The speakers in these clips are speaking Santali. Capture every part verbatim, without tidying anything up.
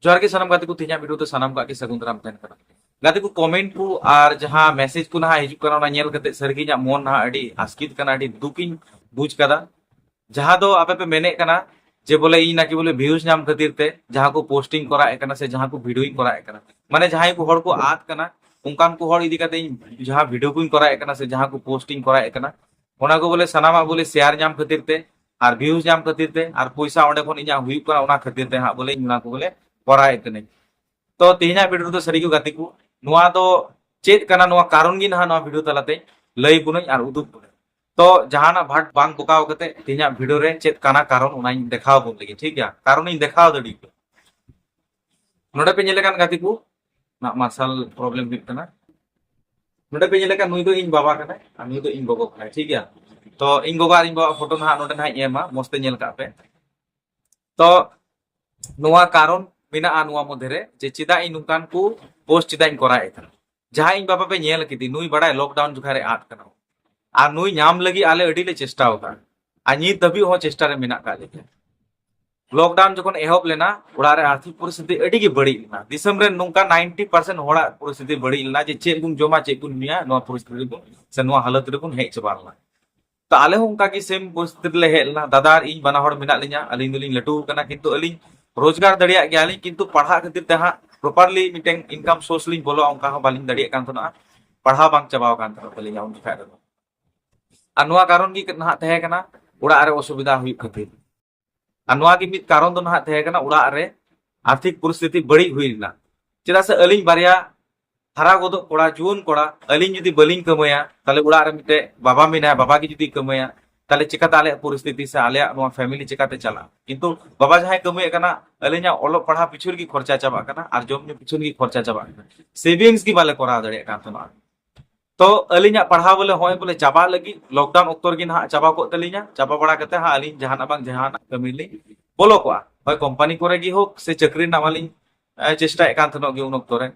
ᱡᱚᱦᱟᱨ ᱜᱮ ᱥᱟᱱᱟᱢ ᱜᱟᱛᱮ ᱠᱚ, ᱛᱮᱦᱮᱧᱟᱜ ᱵᱷᱤᱰᱤᱭᱳ ᱛᱮ ᱥᱟᱱᱟᱢ ᱠᱚᱣᱟᱜ ᱜᱮ ᱥᱟᱹᱜᱩᱱ ᱫᱟᱨᱟᱢ ᱛᱟᱦᱮᱱ ᱠᱟᱱᱟ᱾ ᱜᱟᱛᱮ ᱠᱚ, ᱠᱚᱢᱮᱱᱴ ᱠᱚ ᱟᱨ ᱡᱟᱦᱟᱸ ᱢᱮᱥᱮᱡᱽ ᱠᱚ ᱱᱟᱦᱟᱜ ᱦᱤᱡᱩᱜ ᱠᱟᱱᱟ, ᱚᱱᱟ ᱧᱮᱞ ᱠᱟᱛᱮ ᱥᱟᱹᱨᱤᱜᱮ ᱤᱧᱟᱹᱜ ᱢᱚᱱ ᱱᱟᱦᱟᱜ ᱟᱹᱰᱤ ᱟᱥᱠᱮᱛ ᱠᱟᱱᱟ, ᱟᱹᱰᱤ ᱫᱩᱠ ᱤᱧ ᱵᱩᱡᱽ ᱠᱟᱫᱟ᱾ ᱡᱟᱦᱟᱸ ᱫᱚ ᱟᱯᱮ ᱯᱮ ᱢᱮᱱᱮᱫ ᱠᱟᱱᱟ ᱡᱮ ᱵᱚᱞᱮ ᱤᱧ ᱱᱟᱠᱤ ᱵᱚᱞᱮ ᱵᱷᱤᱭᱩᱡᱽ ᱧᱟᱢ ᱠᱷᱟᱹᱛᱤᱨ ᱛᱮ ᱡᱟᱦᱟᱸ ᱠᱚ ᱯᱳᱥᱴᱤᱝ ᱠᱚᱨᱟᱣᱮᱫ ᱠᱟᱱᱟ ᱥᱮ ᱡᱟᱦᱟᱸ ᱠᱚ ᱵᱷᱤᱰᱤᱭᱳᱧ ᱠᱚᱨᱟᱣᱮᱫ ᱠᱟᱱᱟ, ᱢᱟᱱᱮ ᱡᱟᱦᱟᱸᱭ ᱠᱚ ᱦᱚᱲ ᱠᱚ ᱟᱫ ᱠᱟᱱᱟ, ᱚᱱᱠᱟᱱ ᱠᱚ ᱦᱚᱲ ᱤᱫᱤ ᱠᱟᱛᱮ ᱤᱧ ᱡᱟᱦᱟᱸ ᱵᱷᱤᱰᱤᱭᱳ ᱠᱚᱧ ᱠᱚᱨᱟᱣᱮᱫ ᱠᱟᱱᱟ ᱥᱮ ᱡᱟᱦᱟᱸ ᱠᱚ ᱯᱳᱥᱴᱤᱝ ᱠᱚᱨᱟᱣᱮᱫ ᱠᱟᱱᱟ, ᱚᱱᱟ ᱠᱚ ᱵᱚᱞᱮ ᱥᱟᱱᱟᱢᱟᱜ ᱵᱚᱞᱮ ᱥᱮᱭᱟᱨ ᱧᱟᱢ ᱠᱷᱟᱹᱛᱤᱨ ᱛᱮ ᱟᱨ ᱵᱷᱤᱭᱩᱡᱽ ᱧᱟᱢ ᱠᱷᱟᱹᱛᱤᱨ ᱛᱮ ᱟᱨ ᱯᱚᱭᱥᱟ ᱚᱸᱰᱮ ᱠᱷᱚᱱ ᱤᱧᱟᱹᱜ ᱦᱩᱭᱩᱜ ᱠᱟᱱᱟ, ᱚᱱᱟ ᱠᱷᱟᱹᱛᱤᱨ ᱛᱮ ᱦᱟᱸᱜ ᱵᱚᱞᱮ ᱤᱧ ᱚᱱᱟ ᱠᱚ ᱵᱚᱞᱮ ᱠᱚᱨᱟᱣᱮᱫ ᱠᱟᱹᱱᱟᱹᱧ᱾ ᱛᱚ ᱛᱮᱦᱮᱧᱟᱜ ᱵᱷᱤᱰᱤᱭᱳ ᱨᱮᱫᱚ ᱥᱟᱹᱨᱤ ᱜᱮ ᱜᱟᱛᱮ ᱠᱚ, ᱱᱚᱣᱟ ᱫᱚ ᱪᱮᱫ ᱠᱟᱱᱟ, ᱱᱚᱣᱟ ᱠᱟᱨᱚᱱ ᱜᱮ ᱱᱟᱦᱟᱜ ᱱᱚᱣᱟ ᱵᱷᱤᱰᱤᱭᱳ ᱛᱟᱞᱟᱛᱮ ᱞᱟᱹᱭ ᱵᱚᱱᱟᱹᱧ ᱟᱨ ᱩᱫᱩᱜ ᱵᱚᱱᱟᱹᱧ᱾ ᱛᱚ ᱡᱟᱦᱟᱱᱟᱜ ᱵᱷᱟᱴ ᱵᱟᱝ ᱵᱚᱠᱟᱣ ᱠᱟᱛᱮ ᱛᱮᱦᱮᱧᱟᱜ ᱵᱷᱤᱰᱤᱭᱳ ᱨᱮ ᱪᱮᱫ ᱠᱟᱱᱟ ᱠᱟᱨᱚᱱ, ᱚᱱᱟᱧ ᱫᱮᱠᱷᱟᱣ ᱵᱚᱱ ᱞᱟᱹᱜᱤᱫ, ᱴᱷᱤᱠ ᱜᱮᱭᱟ? ᱠᱟᱨᱚᱱᱤᱧ ᱫᱮᱠᱷᱟᱣ ᱫᱟᱲᱮᱭᱟᱜ ᱠᱟᱱᱟ᱾ ᱱᱚᱰᱮ ᱯᱮ ᱧᱮᱞ ᱠᱟᱱ ᱜᱟᱛᱮ ᱠᱚ, ᱱᱟᱜ ᱢᱟᱨᱥᱟᱞ ᱯᱨᱚᱵᱞᱮᱢ ᱦᱩᱭᱩᱜ ᱠᱟᱱᱟ᱾ ᱱᱚᱰᱮ ᱯᱮ ᱧᱮᱞ ᱠᱟᱱ, ᱱᱩᱭ ᱫᱚ ᱤᱧ ᱵᱟᱵᱟ ᱠᱟᱱᱟᱭ ᱟᱨ ᱱᱩᱭ ᱫᱚ ᱤᱧ ᱜᱚᱜᱚ ᱠᱟᱱᱟᱭ, ᱴᱷᱤᱠ ᱜᱮᱭᱟ? ᱛᱚ ᱤᱧ ᱜᱚᱜᱚ ᱟᱨ ᱤᱧ ᱵᱟᱵᱟ ᱯᱷᱳᱴᱳ ᱱᱟᱦᱟᱜ ᱱᱚᱰᱮ ᱱᱟᱦᱟᱜ ᱤᱧ ᱮᱢᱟ, ᱢᱚᱸᱡᱽ ᱛᱮ ᱧᱮᱞ ᱠᱟᱜ ᱯᱮ᱾ ᱛᱚ ᱱᱚᱣᱟ ᱠᱟᱨᱚᱱ ᱢᱮᱱᱟᱜᱼᱟ ᱱᱚᱣᱟ ᱢᱚᱫᱽᱫᱷᱮ ᱨᱮ ᱡᱮ ᱪᱮᱫᱟᱜ ᱤᱧ ᱱᱚᱝᱠᱟᱱ ᱠᱚ ᱯᱳᱥᱴ ᱪᱮᱫᱟᱜ ᱤᱧ ᱠᱚᱨᱟᱣᱮᱫ ᱠᱟᱱᱟ᱾ ᱡᱟᱦᱟᱸᱭ ᱤᱧ ᱵᱟᱵᱟ ᱯᱮ ᱧᱮᱞ ᱠᱮᱫᱮ, ᱱᱩᱭ ᱵᱟᱲᱟᱭ ᱞᱚᱠᱰᱟᱣᱩᱱ ᱡᱚᱠᱷᱟᱡ ᱨᱮ ᱟᱫ ᱠᱟᱱᱟ, ᱟᱨ ᱱᱩᱭ ᱧᱟᱢ ᱞᱟᱹᱜᱤᱫ ᱟᱞᱮ ᱟᱹᱰᱤ ᱞᱮ ᱪᱮᱥᱴᱟ ᱟᱠᱟᱫᱼᱟ᱾ ᱟᱨ ᱱᱤᱛ ᱫᱷᱟᱹᱵᱤᱡ ᱦᱚᱸ ᱪᱮᱥᱴᱟ ᱨᱮ ᱢᱮᱱᱟᱜ ᱟᱠᱟᱫ ᱞᱮᱭᱟ᱾ ᱞᱚᱠᱰᱟᱣᱩᱱ ᱡᱚᱠᱷᱚᱱ ᱮᱦᱚᱵ ᱞᱮᱱᱟ, ᱚᱲᱟᱜ ᱨᱮ ᱟᱨᱛᱷᱤᱠ ᱯᱚᱨᱤᱥᱛᱷᱤᱛᱤ ᱟᱹᱰᱤ ᱜᱮ ᱵᱟᱹᱲᱤᱡ ᱞᱮᱱᱟ᱾ ᱫᱤᱥᱚᱢ ᱨᱮ ᱱᱚᱝᱠᱟ ᱱᱟᱭᱤᱱᱴᱤ ᱯᱟᱨᱥᱮᱱᱴ ᱦᱚᱲᱟᱜ ᱯᱚᱨᱤᱥᱛᱷᱤᱛᱤ ᱵᱟᱹᱲᱤᱡ ᱞᱮᱱᱟ ᱡᱮ ᱪᱮᱫ ᱵᱚᱱ ᱡᱚᱢᱟ, ᱪᱮᱫ ᱵᱚᱱ ᱧᱩᱭᱟ, ᱱᱚᱣᱟ ᱯᱚᱨᱤᱥᱛᱷᱤᱛᱤ ᱨᱮᱵᱚᱱ ᱥᱮ ᱱᱚᱣᱟ ᱦᱟᱞᱚᱛ ᱨᱮᱵᱚᱱ ᱦᱮᱡ ᱪᱟᱵᱟ ᱞᱮᱱᱟ᱾ ᱛᱚ ᱟᱞᱮ ᱦᱚᱸ ᱚᱱᱠᱟ ᱜᱮ ᱥᱮᱢ ᱯᱚᱨᱤᱥᱛᱷᱤᱛᱤ ᱨᱮᱞᱮ ᱦᱮᱡ ᱞᱮᱱᱟ᱾ ᱫᱟᱫᱟ ᱟᱨ ᱤᱧ ᱵᱟᱱᱟ ᱦᱚᱲ ᱢᱮᱱᱟᱜ ᱞᱤᱧᱟ᱾ ᱟᱹᱞᱤᱧ ᱫᱚᱞᱤᱧ ᱞᱟᱹᱴᱩ ᱟᱠᱟᱱᱟ, ᱠᱤᱱᱛᱩ ᱟᱹᱞᱤᱧ ᱨᱳᱡᱽᱜᱟᱨ ᱫᱟᱲᱮᱭᱟᱜ ᱜᱮᱭᱟᱞᱤᱧ, ᱠᱤᱱᱛᱩ ᱯᱟᱲᱦᱟᱜ ᱠᱷᱟᱹᱛᱤᱨ ᱛᱮ ᱦᱟᱸᱜ ᱯᱨᱚᱯᱟᱨᱞᱤ ᱢᱤᱫᱴᱮᱱ ᱤᱱᱠᱟᱢ ᱥᱳᱨᱥ ᱞᱤᱧ ᱵᱚᱞᱚᱜᱼᱟ, ᱚᱱᱠᱟ ᱦᱚᱸ ᱵᱟᱹᱞᱤᱧ ᱫᱟᱲᱮᱭᱟᱜ ᱠᱟᱱ ᱛᱟᱦᱮᱱᱟ᱾ ᱯᱟᱲᱦᱟᱣ ᱵᱟᱝ ᱪᱟᱵᱟᱣ ᱟᱠᱟᱱ ᱛᱟᱦᱮᱱ ᱛᱟᱹᱞᱤᱧᱟ ᱩᱱ ᱡᱚᱠᱷᱟᱡ ᱨᱮᱫᱚ᱾ ᱟᱨ ᱱᱚᱣᱟ ᱠᱟᱨᱚᱱ ᱜᱮ ᱱᱟᱦᱟᱜ ᱛᱟᱦᱮᱸ ᱠᱟᱱᱟ ᱚᱲᱟᱜ ᱨᱮ ᱚᱥᱩᱵᱤᱫᱷᱟ ᱦᱩᱭᱩᱜ ᱠᱷᱟᱹᱛᱤᱨ᱾ ᱟᱨ ᱱᱚᱣᱟ ᱜᱮ ᱢᱤᱫ ᱠᱟᱨᱚᱱ ᱫᱚ ᱱᱟᱦᱟᱜ ᱛᱟᱦᱮᱸ ᱠᱟᱱᱟ ᱚᱲᱟᱜ ᱨᱮ ᱟᱨᱛᱷᱤᱠ ᱯᱚᱨᱤᱥᱛᱷᱤᱛᱤ ᱵᱟᱹᱲᱤᱡ ᱦᱩᱭ ᱞᱮᱱᱟ᱾ ᱪᱮᱫᱟᱜ ᱥᱮ ᱟᱹᱞᱤᱧ ᱵᱟᱨᱭᱟ ᱦᱟᱨᱟ ᱜᱚᱫᱚᱜ ᱠᱚᱲᱟ, ᱡᱩᱣᱟᱹᱱ ᱠᱚᱲᱟ, ᱟᱹᱞᱤᱧ ᱡᱩᱫᱤ ᱵᱟᱹᱞᱤᱧ ᱠᱟᱹᱢᱟᱹᱭᱟ, ᱛᱟᱦᱞᱮ ᱚᱲᱟᱜ ᱨᱮ ᱢᱤᱫᱴᱮᱡ ᱵᱟᱵᱟ ᱢᱮᱱᱟᱭᱟ, ᱵᱟᱵᱟ ᱜᱮ ᱡᱩᱫᱤ ᱠᱟᱹᱢᱟᱹᱭᱟ, ᱛᱟᱦᱞᱮ ᱪᱤᱠᱟᱛᱮ ᱟᱞᱮᱭᱟᱜ ᱯᱚᱨᱤᱥᱛᱷᱤᱛᱤ ᱥᱮ ᱟᱞᱮᱭᱟᱜ ᱱᱚᱣᱟ ᱯᱷᱮᱢᱤᱞᱤ ᱪᱤᱠᱟᱛᱮ ᱪᱟᱞᱟᱜᱼᱟ? ᱠᱤᱱᱛᱩ ᱵᱟᱵᱟ ᱡᱟᱦᱟᱸᱭ ᱠᱟᱹᱢᱟᱹᱭᱮᱫ ᱠᱟᱱᱟ, ᱟᱹᱞᱤᱧᱟᱜ ᱚᱞᱚᱜ ᱯᱟᱲᱦᱟᱣ ᱯᱤᱪᱷᱩ ᱨᱮᱜᱮ ᱠᱷᱚᱨᱪᱟ ᱪᱟᱵᱟᱜ ᱠᱟᱱᱟ ᱟᱨ ᱡᱚᱢ ᱧᱩ ᱯᱤᱪᱷᱩ ᱨᱮᱜᱮ ᱠᱷᱚᱨᱪᱟ ᱪᱟᱵᱟᱜ ᱠᱟᱱᱟ᱾ ᱥᱮᱵᱷᱤᱝᱥ ᱜᱮ ᱵᱟᱞᱮ ᱠᱚᱨᱟᱣ ᱫᱟᱲᱮᱭᱟᱜ ᱠᱟᱱ ᱛᱟᱦᱮᱱᱟ᱾ ᱛᱚ ᱟᱹᱞᱤᱧᱟᱜ ᱯᱟᱲᱦᱟᱣ ᱵᱚᱞᱮ ᱦᱚᱸᱜᱼᱚᱭ ᱵᱚᱞᱮ ᱪᱟᱵᱟᱜ ᱞᱟᱹᱜᱤᱫ, ᱞᱚᱠᱰᱟᱣᱩᱱ ᱚᱠᱛᱚ ᱨᱮᱜᱮ ᱱᱟᱦᱟᱜ ᱪᱟᱵᱟ ᱠᱚᱜ ᱛᱟᱹᱞᱤᱧᱟ᱾ ᱪᱟᱵᱟ ᱵᱟᱲᱟ ᱠᱟᱛᱮ ᱦᱟᱸᱜ ᱟᱹᱞᱤᱧ ᱡᱟᱦᱟᱱᱟᱜ ᱵᱟᱝ ᱡᱟᱦᱟᱱᱟᱜ ᱠᱟᱹᱢᱤ ᱞᱤᱧ ᱵᱚᱞᱚ ᱠᱚᱜᱼᱟ, ᱦᱳᱭ ᱠᱳᱢᱯᱟᱱᱤ ᱠᱚᱨᱮ ᱜᱮ ᱦᱳᱠ ᱥᱮ ᱪᱟᱹᱠᱨᱤ ᱨᱮᱱᱟᱜ ᱢᱟᱞᱤᱧ, ᱮ, ᱪᱮᱥᱴᱟᱭᱮᱫ ᱠᱟᱱ ᱛᱟᱦᱮᱱᱚᱜ ᱜᱮ ᱩᱱ ᱚᱠᱛᱚ ᱨᱮ᱾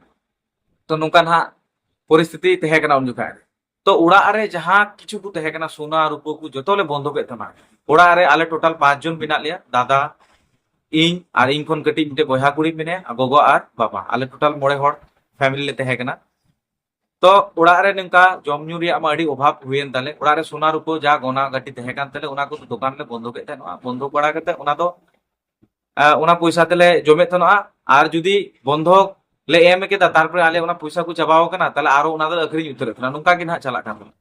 ᱛᱚ ᱱᱚᱝᱠᱟ ᱱᱟᱦᱟᱜ ᱯᱚᱨᱤᱥᱛᱷᱤᱛᱤ ᱛᱟᱦᱮᱸ ᱠᱟᱱᱟ ᱩᱱ ᱡᱚᱠᱷᱟᱡ ᱨᱮ᱾ ᱛᱚ ᱚᱲᱟᱜ ᱨᱮ ᱡᱟᱦᱟᱸ ᱠᱤᱪᱷᱩ ᱠᱚ ᱛᱟᱦᱮᱸ ᱠᱟᱱᱟ, ᱥᱚᱱᱟ ᱨᱩᱯᱟᱹ ᱠᱚ ᱡᱚᱛᱚ ᱞᱮ ᱵᱚᱱᱫᱷᱚᱠ ᱮᱫ ᱛᱟᱦᱮᱱᱟ᱾ ᱚᱲᱟᱜ ᱨᱮ ᱟᱞᱮ ᱴᱳᱴᱟᱞ ᱯᱟᱸᱪ ᱡᱚᱱ ᱢᱮᱱᱟᱜ ᱞᱮᱭᱟ, ᱫᱟᱫᱟ, ᱤᱧ ᱟᱨ ᱤᱧ ᱠᱷᱚᱱ ᱠᱟᱹᱴᱤᱡ ᱢᱤᱫᱴᱮᱡ ᱵᱚᱭᱦᱟ ᱠᱩᱲᱤ ᱢᱮᱱᱟᱭᱟ, ᱟᱨ ᱜᱚᱜᱚ ᱟᱨ ᱵᱟᱵᱟ, ᱟᱞᱮ ᱴᱳᱴᱟᱞ ᱢᱚᱬᱮ ᱦᱚᱲ ᱯᱷᱮᱢᱮᱞᱤ ᱞᱮ ᱛᱟᱦᱮᱸ ᱠᱟᱱᱟ᱾ ᱛᱚ ᱚᱲᱟᱜ ᱨᱮ ᱱᱚᱝᱠᱟ ᱡᱚᱢ ᱧᱩ ᱨᱮᱭᱟᱜ ᱢᱟ ᱟᱹᱰᱤ ᱚᱵᱷᱟᱵ ᱦᱩᱭᱮᱱ ᱛᱟᱞᱮ, ᱚᱲᱟᱜ ᱨᱮ ᱥᱚᱱᱟ ᱨᱩᱯᱟᱹ ᱡᱟ ᱜᱚᱱᱟ ᱜᱟᱹᱴᱤ ᱛᱟᱦᱮᱸ ᱠᱟᱱ ᱛᱟᱞᱮ, ᱚᱱᱟ ᱠᱚ ᱫᱚᱠᱟᱱ ᱞᱮ ᱵᱚᱱᱫᱷᱚᱠ ᱮᱫ ᱛᱟᱦᱮᱱᱟ᱾ ᱵᱚᱱᱫᱷᱚᱠ ᱵᱟᱲᱟ ᱠᱟᱛᱮ ᱚᱱᱟ ᱫᱚ, ᱟᱸ, ᱚᱱᱟ ᱯᱚᱭᱥᱟ ᱛᱮᱞᱮ ᱡᱚᱢᱮᱫ ᱛᱟᱦᱮᱱᱟ᱾ ᱟᱨ ᱡᱩᱫᱤ ᱵᱚᱱᱫᱷᱚᱠ ᱞᱮ ᱮᱢ ᱠᱮᱫᱟ, ᱛᱟᱨᱯᱚᱨᱮ ᱟᱞᱮ ᱚᱱᱟ ᱯᱚᱭᱥᱟ ᱠᱚ ᱪᱟᱵᱟᱣ ᱠᱟᱱᱟ, ᱛᱟᱦᱞᱮ ᱟᱨᱚ ᱚᱱᱟ ᱫᱚᱞᱮ ᱟᱹᱠᱷᱨᱤᱧ ᱩᱛᱟᱹᱨᱮᱫ ᱛᱟᱦᱮᱱᱟ᱾ ᱱᱚᱝᱠᱟ ᱜᱮ ᱱᱟᱦᱟᱜ ᱪᱟᱞᱟᱜ ᱠᱟᱱ ᱛᱟᱦᱮᱱᱟ᱾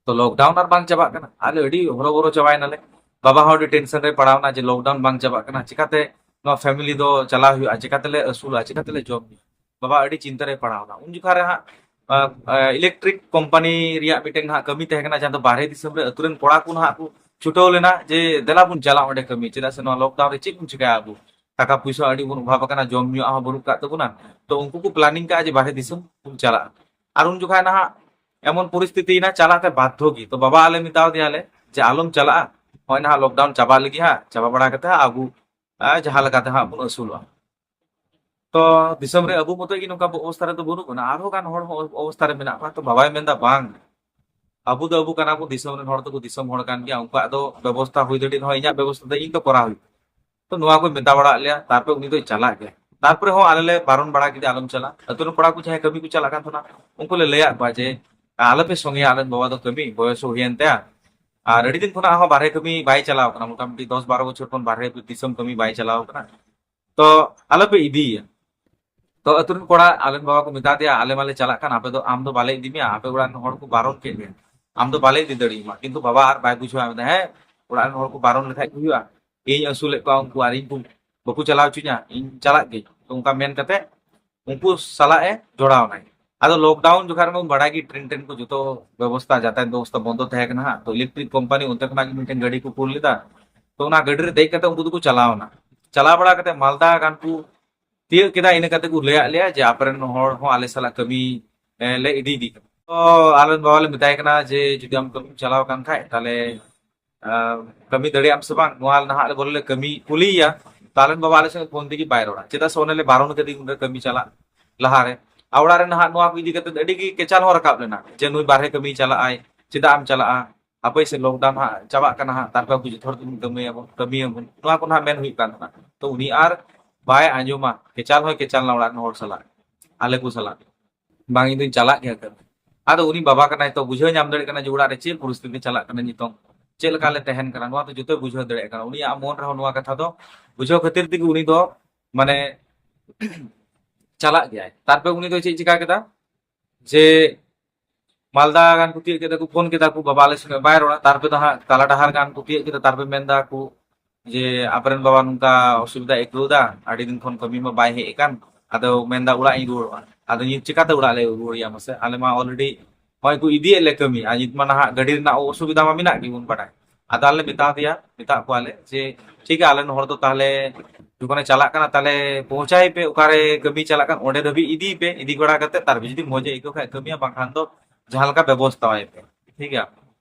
ᱛᱚ ᱞᱚᱠᱰᱟᱣᱩᱱ ᱟᱨ ᱵᱟᱝ ᱪᱟᱵᱟᱜ ᱠᱟᱱᱟ, ᱟᱞᱮ ᱟᱹᱰᱤ ᱦᱚᱨᱚᱵᱚᱨᱚ ᱪᱟᱵᱟᱭᱮᱱᱟᱞᱮ᱾ ᱵᱟᱵᱟ ᱦᱚᱸ ᱟᱹᱰᱤ ᱴᱮᱱᱥᱚᱱ ᱨᱮ ᱯᱟᱲᱟᱣᱱᱟ ᱡᱮ ᱞᱚᱠᱰᱟᱣᱩᱱ ᱵᱟᱝ ᱪᱟᱵᱟᱜ ᱠᱟᱱᱟ, ᱪᱤᱠᱟᱛᱮ ᱱᱚᱣᱟ ᱯᱷᱮᱢᱮᱞᱤ ᱫᱚ ᱪᱟᱞᱟᱣ ᱦᱩᱭᱩᱜᱼᱟ, ᱪᱤᱠᱟᱛᱮᱞᱮ ᱟᱹᱥᱩᱞᱟ, ᱪᱤᱠᱟᱛᱮᱞᱮ ᱡᱚᱢ ᱧᱩᱭᱟ? ᱵᱟᱵᱟ ᱟᱹᱰᱤ ᱪᱤᱱᱛᱟᱹ ᱨᱮ ᱯᱟᱲᱟᱣᱱᱟ᱾ ᱩᱱ ᱡᱚᱠᱷᱟ ᱨᱮ ᱦᱟᱸᱜ, ᱟ, ᱟ, ᱤᱞᱮᱠᱴᱨᱤᱠ ᱠᱳᱢᱯᱟᱱᱤ ᱨᱮᱭᱟᱜ ᱢᱤᱫᱴᱮᱱ ᱦᱟᱸᱜ ᱠᱟᱹᱢᱤ ᱛᱟᱦᱮᱸ ᱠᱟᱱᱟ, ᱡᱟᱦᱟᱸ ᱫᱚ ᱵᱟᱨᱦᱮ ᱫᱤᱥᱚᱢ ᱨᱮ ᱟᱹᱛᱩ ᱨᱮᱱ ᱠᱚᱲᱟ ᱠᱚ ᱱᱟᱦᱟᱜ ᱠᱚ ᱪᱷᱩᱴᱟᱹᱣ ᱞᱮᱱᱟ ᱡᱮ ᱫᱮᱞᱟ ᱵᱚᱱ ᱪᱟᱞᱟᱜ ᱚᱸᱰᱮ ᱠᱟᱹᱢᱤ, ᱪᱮᱫᱟᱜ ᱥᱮ ᱱᱚᱣᱟ ᱞᱚᱠᱰᱟᱣᱩᱱ ᱨᱮ ᱪᱮᱫ ᱵᱚᱱ ᱪᱤᱠᱟᱹᱭᱟ ᱟᱵᱚ? ᱴᱟᱠᱟ ᱯᱩᱭᱥᱟᱹ ᱟᱹᱰᱤ ᱵᱚᱱ ᱚᱵᱷᱟᱵ ᱟᱠᱟᱱᱟ, ᱡᱚᱢ ᱧᱩᱣᱟᱜ ᱦᱚᱸ ᱵᱟᱹᱱᱩᱜ ᱠᱟᱜ ᱛᱟᱵᱚᱱᱟ᱾ ᱛᱚ ᱩᱱᱠᱩ ᱠᱚ ᱯᱞᱟᱱᱤᱝ ᱠᱟᱜᱼᱟ ᱡᱮ ᱵᱟᱨᱦᱮ ᱫᱤᱥᱚᱢ ᱵᱚᱱ ᱪᱟᱞᱟᱜᱼᱟ᱾ ᱟᱨ ᱩᱱ ᱡᱚᱠᱷᱟᱡ ᱱᱟᱦᱟᱜ ᱮᱢᱚᱱ ᱯᱚᱨᱤᱥᱛᱷᱤᱛᱤ ᱭᱮᱱᱟ, ᱪᱟᱞᱟᱜ ᱛᱮ ᱵᱟᱫᱽᱫᱷᱚ ᱜᱮ᱾ ᱛᱚ ᱵᱟᱵᱟ ᱟᱞᱮ ᱢᱮᱛᱟᱣ ᱫᱮᱭᱟᱞᱮ ᱡᱮ ᱟᱞᱚᱢ ᱪᱟᱞᱟᱜᱼᱟ, ᱦᱚᱸᱜᱼᱚᱭ ᱱᱟᱦᱟᱜ ᱞᱚᱠᱰᱟᱣᱩᱱ ᱪᱟᱵᱟᱜ ᱞᱟᱹᱜᱤᱫ ᱦᱟᱸᱜ, ᱪᱟᱵᱟ ᱵᱟᱲᱟ ᱠᱟᱛᱮ ᱦᱟᱸᱜ ᱟᱵᱚ, ᱟ, ᱡᱟᱦᱟᱸ ᱞᱮᱠᱟᱛᱮ ᱦᱟᱸᱜ ᱵᱚᱱ ᱟᱹᱥᱩᱞᱚᱜᱼᱟ᱾ ᱛᱚ ᱫᱤᱥᱚᱢ ᱨᱮ ᱟᱵᱚ ᱢᱚᱛᱚᱡ ᱜᱮ ᱱᱚᱝᱠᱟ ᱚᱵᱚᱥᱛᱷᱟ ᱨᱮᱫᱚ ᱵᱟᱹᱱᱩᱜ ᱵᱚᱱᱟ, ᱟᱨᱦᱚᱸ ᱜᱟᱱ ᱦᱚᱲ ᱦᱚᱸ ᱚᱵᱚᱥᱛᱷᱟ ᱨᱮ ᱢᱮᱱᱟᱜ ᱠᱚᱣᱟ᱾ ᱛᱚ ᱵᱟᱵᱟᱭ ᱢᱮᱱᱫᱟ, ᱵᱟᱝ, ᱟᱵᱚ ᱫᱚ ᱟᱵᱚ ᱠᱟᱱᱟ ᱵᱚ, ᱫᱤᱥᱚᱢ ᱨᱮᱱ ᱦᱚᱲ ᱫᱚᱠᱚ ᱫᱤᱥᱚᱢ ᱦᱚᱲ ᱠᱟᱱ ᱜᱮᱭᱟ, ᱩᱱᱠᱩᱣᱟᱜ ᱫᱚ ᱵᱮᱵᱚᱥᱛᱷᱟ ᱦᱩᱭ ᱫᱟᱲᱮᱭᱟᱜ ᱨᱮᱦᱚᱸ ᱤᱧᱟᱹᱜ ᱵᱮᱵᱚᱥᱛᱷᱟ ᱫᱚ ᱤᱧ ᱫᱚ ᱠᱚᱨᱟᱣ ᱦᱩᱭᱩᱜᱼᱟ᱾ ᱛᱚ ᱱᱚᱣᱟ ᱠᱚᱭ ᱢᱮᱛᱟ ᱵᱟᱲᱟᱜ ᱞᱮᱭᱟ, ᱛᱟᱨᱯᱚᱨᱮ ᱩᱱᱤ ᱫᱚᱭ ᱪᱟᱞᱟᱜ ᱜᱮᱭᱟ᱾ ᱛᱟᱨᱯᱚᱨᱮ ᱦᱚᱸ ᱟᱞᱮ ᱞᱮ ᱵᱟᱨᱚᱱ ᱵᱟᱲᱟ ᱠᱮᱫᱮᱭᱟ ᱟᱞᱚᱢ ᱪᱟᱞᱟᱜ᱾ ᱟᱹᱛᱩ ᱨᱮᱱ ᱠᱚᱲᱟ ᱠᱚ ᱡᱟᱦᱟᱸᱭ ᱠᱟᱹᱢᱤ ᱠᱚ ᱪᱟᱞᱟᱜ ᱠᱟᱱ ᱛᱟᱦᱮᱱᱟ, ᱩᱱᱠᱩ ᱞᱮ ᱞᱟᱹᱭᱟᱫ ᱠᱚᱣᱟ ᱡᱮ ᱟᱞᱚᱯᱮ ᱥᱚᱸᱜᱮᱭᱟ, ᱟᱞᱮ ᱨᱮᱱ ᱵᱟᱵᱟ ᱫᱚ ᱠᱟᱹᱢᱤ ᱵᱚᱭᱚᱥ ᱦᱚᱸ ᱦᱩᱭᱮᱱ ᱛᱟᱭᱟ, ᱟᱨ ᱟᱹᱰᱤ ᱫᱤᱱ ᱠᱷᱚᱱᱟᱜ ᱦᱚᱸ ᱵᱟᱨᱦᱮ ᱠᱟᱹᱢᱤ ᱵᱟᱭ ᱪᱟᱞᱟᱣ ᱠᱟᱱᱟ, ᱢᱚᱴᱟᱢᱩᱴᱤ ᱫᱚᱥ ᱵᱟᱨᱚ ᱵᱚᱪᱷᱚᱨ ᱠᱷᱚᱱ ᱵᱟᱨᱦᱮ ᱫᱤᱥᱚᱢ ᱠᱟᱹᱢᱤ ᱵᱟᱭ ᱪᱟᱞᱟᱣ ᱠᱟᱱᱟ᱾ ᱛᱚ ᱟᱞᱚᱯᱮ ᱤᱫᱤᱭᱮᱭᱟ᱾ ᱛᱚ ᱟᱹᱛᱩ ᱨᱮᱱ ᱠᱚᱲᱟ ᱟᱞᱮ ᱨᱮᱱ ᱵᱟᱵᱟ ᱠᱚ ᱢᱮᱛᱟ ᱫᱮᱭᱟ, ᱟᱞᱮ ᱢᱟᱞᱮ ᱪᱟᱞᱟᱜ ᱠᱟᱱ, ᱟᱯᱮ ᱫᱚ, ᱟᱢ ᱫᱚ ᱵᱟᱞᱮ ᱤᱫᱤ ᱢᱮᱭᱟ, ᱟᱯᱮ ᱚᱲᱟᱜ ᱨᱮᱱ ᱦᱚᱲ ᱠᱚ ᱵᱟᱨᱚᱱ ᱠᱮᱫ ᱢᱮᱭᱟ, ᱟᱢ ᱫᱚ ᱵᱟᱞᱮ ᱤᱫᱤ ᱫᱟᱲᱮᱭᱟᱢᱟ᱾ ᱠᱤᱱᱛᱩ ᱵᱟᱵᱟ ᱟᱨ ᱵᱟᱭ ᱵᱩᱡᱷᱟᱹᱣᱟ, ᱢᱮᱱᱫᱟ, ᱦᱮᱸ, ᱚᱲᱟᱜ ᱨᱮᱱ ᱦᱚᱲ ᱠᱚ ᱵᱟᱨᱚᱱ ᱞᱮᱠᱷᱟᱡ ᱜᱮ ᱦᱩᱭᱩᱜᱼᱟ, ᱤᱧ ᱟᱹᱥᱩᱞᱮᱫ ᱠᱚᱣᱟ ᱩᱱᱠᱩ ᱟᱨ ᱤᱧ ᱠᱚ ᱵᱟᱠᱚ ᱪᱟᱞᱟᱣ ᱦᱚᱪᱚᱧᱟ, ᱤᱧ ᱪᱟᱞᱟᱜ ᱜᱮ᱾ ᱛᱚ ᱚᱱᱠᱟ ᱢᱮᱱ ᱠᱟᱛᱮ ᱩᱱᱠᱩ ᱥᱟᱞᱟᱜ ᱮ ᱡᱚᱲᱟᱣ ᱮᱱᱟᱭ᱾ ᱟᱫᱚ ᱞᱚᱠᱰᱟᱣᱩᱱ ᱡᱚᱠᱷᱟᱡ ᱨᱮᱢᱟ ᱵᱟᱲᱟᱭ ᱜᱮ, ᱴᱨᱮᱱ ᱴᱨᱮᱱ ᱠᱚ ᱡᱚᱛᱚ ᱵᱮᱵᱚᱥᱛᱟ, ᱡᱟᱛᱟᱭᱟᱛ ᱵᱮᱵᱚᱥᱛᱟ ᱵᱚᱱᱫᱚ ᱛᱟᱦᱮᱸ ᱠᱟᱱᱟ ᱦᱟᱸᱜ᱾ ᱛᱚ ᱤᱞᱮᱠᱴᱨᱤᱠ ᱠᱳᱢᱯᱟᱱᱤ ᱚᱱᱛᱮ ᱠᱷᱚᱱᱟᱜ ᱜᱮ ᱢᱤᱫᱴᱮᱱ ᱜᱟᱹᱰᱤ ᱠᱚ ᱠᱩᱞ ᱞᱮᱫᱟ᱾ ᱛᱚ ᱚᱱᱟ ᱜᱟᱹᱰᱤ ᱨᱮ ᱫᱮᱡ ᱠᱟᱛᱮ ᱩᱱᱠᱩ ᱫᱚᱠᱚ ᱪᱟᱞᱟᱣ ᱮᱱᱟ᱾ ᱪᱟᱞᱟᱣ ᱵᱟᱲᱟ ᱠᱟᱛᱮ ᱢᱟᱞᱫᱟ ᱜᱟᱱ ᱠᱚ ᱛᱤᱭᱟᱹᱜ ᱠᱮᱫᱟ, ᱤᱱᱟᱹ ᱠᱟᱛᱮ ᱠᱚ ᱞᱟᱹᱭᱟᱫ ᱞᱮᱭᱟ ᱡᱮ ᱟᱯᱮ ᱨᱮᱱ ᱦᱚᱲ ᱦᱚᱸ ᱟᱞᱮ ᱥᱟᱞᱟᱜ ᱠᱟᱹᱢᱤ, ᱮ, ᱞᱮ ᱤᱫᱤᱭᱮᱫᱮ ᱠᱟᱱᱟ᱾ ᱛᱚ ᱟᱞᱮ ᱨᱮᱱ ᱵᱟᱵᱟ ᱞᱮ ᱢᱮᱛᱟᱭ ᱠᱟᱱᱟ ᱡᱮ ᱡᱩᱫᱤ ᱟᱢ ᱠᱟᱹᱢᱤᱢ ᱪᱟᱞᱟᱣ ᱟᱠᱟᱱ ᱠᱷᱟᱡ, ᱛᱟᱦᱞᱮ, ᱟ, ᱠᱟᱹᱢᱤ ᱫᱟᱲᱮᱭᱟᱜ ᱟᱢ ᱥᱮ ᱵᱟᱝ, ᱱᱚᱣᱟ ᱱᱟᱦᱟᱜ ᱞᱮ ᱵᱚᱞᱮ ᱞᱮ ᱠᱟᱹᱢᱤ ᱠᱩᱞᱤᱭᱮᱭᱟ᱾ ᱛᱚ ᱟᱞᱮ ᱨᱮᱱ ᱵᱟᱵᱟ ᱟᱞᱮ ᱥᱚᱸᱜᱮ ᱯᱷᱳᱱ ᱛᱮᱜᱮ ᱵᱟᱭ ᱨᱚᱲᱟ, ᱪᱮᱫᱟᱜ ᱥᱮ ᱚᱱᱮ ᱞᱮ ᱵᱟᱨᱚᱱ ᱠᱟᱫᱮ ᱩᱱᱨᱮ ᱠᱟᱹᱢᱤ ᱪᱟᱞᱟᱜ ᱞᱟᱦᱟᱨᱮ᱾ ᱟᱨ ᱚᱲᱟᱜ ᱨᱮ ᱱᱟᱦᱟᱜ ᱱᱚᱣᱟ ᱠᱚ ᱤᱫᱤ ᱠᱟᱛᱮ ᱟᱹᱰᱤ ᱜᱮ ᱠᱮᱪᱟᱞ ᱦᱚᱸ ᱨᱟᱠᱟᱵ ᱞᱮᱱᱟ ᱡᱮ ᱱᱩᱭ ᱵᱟᱨᱦᱮ ᱠᱟᱹᱢᱤ ᱪᱟᱞᱟᱜ ᱟᱭ, ᱪᱮᱫᱟᱜ ᱮᱢ ᱪᱟᱞᱟᱜᱼᱟ? ᱦᱟᱯᱳᱭ ᱥᱮ ᱞᱚᱠᱰᱟᱣᱩᱱ ᱦᱟᱸᱜ ᱪᱟᱵᱟᱜ ᱠᱟᱱᱟ ᱦᱟᱸᱜ, ᱛᱟᱨᱯᱚᱨ ᱟᱵᱚ ᱡᱚᱛᱚ ᱦᱚᱲ ᱛᱮᱵᱚᱱ ᱠᱟᱹᱢᱤᱭᱟᱵᱚᱱ, ᱠᱟᱹᱢᱤᱭᱟᱵᱚᱱ, ᱱᱚᱣᱟ ᱠᱚ ᱦᱟᱸᱜ ᱢᱮᱱ ᱦᱩᱭᱩᱜ ᱠᱟᱱ ᱛᱟᱦᱮᱱᱟ᱾ ᱛᱚ ᱩᱱᱤ ᱟᱨ ᱵᱟᱭ ᱟᱸᱡᱚᱢᱟ, ᱠᱮᱪᱟᱞ ᱦᱚᱸᱭ ᱠᱮᱪᱟᱞ ᱮᱱᱟ ᱚᱲᱟᱜ ᱨᱮᱱ ᱦᱚᱲ ᱥᱟᱞᱟᱜ, ᱟᱞᱮ ᱠᱚ ᱥᱟᱞᱟᱜ, ᱵᱟᱝ, ᱤᱧ ᱫᱚᱧ ᱪᱟᱞᱟᱜ ᱜᱮᱭᱟ ᱠᱟᱹᱢᱤ᱾ ᱟᱫᱚ ᱩᱱᱤ ᱵᱟᱵᱟ ᱠᱟᱱᱟᱭ ᱛᱚ, ᱵᱩᱡᱷᱟᱹᱣ ᱧᱟᱢ ᱫᱟᱲᱮᱭᱟᱜ ᱠᱟᱱᱟ ᱡᱮ ᱚᱲᱟᱜ ᱨᱮ ᱪᱮᱫ ᱯᱚᱨᱤᱥᱛᱷᱤᱛᱤ ᱪᱟᱞᱟᱜ ᱠᱟᱱᱟ ᱱᱤᱛᱚᱝ, ᱪᱮᱫ ᱞᱮᱠᱟ ᱞᱮ ᱛᱟᱦᱮᱱ ᱠᱟᱱᱟ, ᱱᱚᱣᱟ ᱫᱚ ᱡᱚᱛᱚᱭ ᱵᱩᱡᱷᱟᱹᱣ ᱫᱟᱲᱮᱭᱟᱜ ᱠᱟᱱᱟ᱾ ᱩᱱᱤᱭᱟᱜ ᱢᱚᱱ ᱨᱮᱦᱚᱸ ᱱᱚᱣᱟ ᱠᱟᱛᱷᱟ ᱫᱚ ᱵᱩᱡᱷᱟᱹᱣ ᱠᱷᱟᱹᱛᱤᱨ ᱛᱮᱜᱮ ᱩᱱᱤ ᱫᱚ ᱢᱟᱱᱮ ᱪᱟᱞᱟᱜ ᱜᱮᱭᱟᱭ᱾ ᱛᱟᱨᱯᱚᱨᱮ ᱩᱱᱤ ᱫᱚ ᱪᱮᱫ ᱪᱤᱠᱟ ᱠᱮᱫᱟ, ᱡᱮ ᱢᱟᱞᱫᱟ ᱜᱟᱱ ᱠᱚ ᱛᱤᱭᱳᱜ ᱠᱮᱫᱟ ᱠᱚ, ᱯᱷᱳᱱ ᱠᱮᱫᱟ ᱠᱚ, "ᱵᱟᱵᱟ ᱟᱞᱮ ᱥᱚᱸᱜᱮ ᱵᱟᱭ ᱨᱚᱲᱟ", ᱛᱟᱨᱯᱚᱨᱮ ᱫᱚ ᱦᱟᱸᱜ ᱛᱟᱞᱟ ᱰᱟᱦᱟᱨ ᱜᱟᱱ ᱠᱚ ᱛᱤᱭᱳᱜ ᱠᱮᱫᱟ, ᱛᱟᱨᱯᱚᱨᱮ ᱢᱮᱱ ᱫᱟ ᱠᱚ ᱡᱮ, "ᱟᱯᱮᱨᱮᱱ ᱵᱟᱵᱟ ᱱᱚᱝᱠᱟ ᱚᱥᱩᱵᱤᱫᱟ ᱟᱹᱭᱠᱟᱹᱣ ᱫᱟ, ᱟᱹᱰᱤ ᱫᱤᱱ ᱠᱷᱚᱱ ᱠᱟᱹᱢᱤ ᱢᱟ ᱵᱟᱭ ᱦᱮᱡ ᱟᱠᱟᱱ, ᱟᱫᱚ ᱢᱮᱱ ᱫᱟ ᱚᱲᱟᱜ ᱤᱧ ᱨᱩᱣᱟᱹᱲᱚᱜᱼᱟ, ᱟᱫᱚ ᱱᱤᱛ ᱪᱤᱠᱟᱛᱮ ᱚᱲᱟᱜ ᱞᱮ ᱨᱩᱣᱟᱹᱲᱮᱭᱟ ᱢᱟᱥᱮ, ᱟᱞᱮ ᱢᱟ ᱚᱞᱨᱮᱰᱤ ᱱᱚᱜᱼᱚᱭ ᱠᱚ ᱤᱫᱤᱭᱮᱫ ᱞᱮ ᱠᱟᱹᱢᱤ, ᱟᱨ ᱱᱤᱛ ᱢᱟ ᱱᱟᱦᱟᱜ ᱜᱟᱹᱰᱤ ᱨᱮᱱᱟᱜ ᱚᱥᱩᱵᱤᱫᱟ ᱢᱟ ᱢᱮᱱᱟᱜ ᱜᱮᱵᱚᱱ ᱵᱟᱰᱟᱭ᱾" ᱟᱫᱚ ᱟᱞᱮ ᱢᱮᱛᱟ ᱫᱮᱭᱟ, ᱢᱮᱛᱟᱜ ᱠᱚᱣᱟᱞᱮ ᱡᱮ, "ᱴᱷᱤᱠ ᱜᱮᱭᱟ, ᱟᱞᱮ ᱨᱮᱱ ᱦᱚᱲ ᱫᱚ ᱛᱟᱦᱞᱮ ᱡᱚᱠᱷᱚᱱᱮ ᱪᱟᱞᱟᱜ ᱠᱟᱱᱟ, ᱛᱟᱦᱞᱮ ᱯᱳᱣᱪᱷᱟᱭ ᱯᱮ, ᱚᱠᱟᱨᱮ ᱠᱟᱹᱢᱤ ᱪᱟᱞᱟᱜ ᱠᱟᱱ ᱚᱸᱰᱮ ᱫᱷᱟᱹᱵᱤᱡ ᱤᱫᱤᱭ ᱯᱮ, ᱤᱫᱤ ᱵᱟᱲᱟ ᱠᱟᱛᱮ ᱛᱟᱨᱯᱚᱨ ᱡᱩᱫᱤ ᱢᱚᱡᱽ ᱮ ᱟᱹᱭᱠᱟᱹᱣ ᱠᱷᱟᱡ ᱠᱟᱹᱢᱤᱭᱟ, ᱵᱟᱝᱠᱷᱟᱱ ᱫᱚ ᱡᱟᱦᱟᱸ ᱞᱮᱠᱟ ᱵᱮᱵᱚᱥᱛᱷᱟᱣᱟᱭ ᱯᱮ, ᱴᱷᱤᱠ ᱜᱮᱭᱟ?"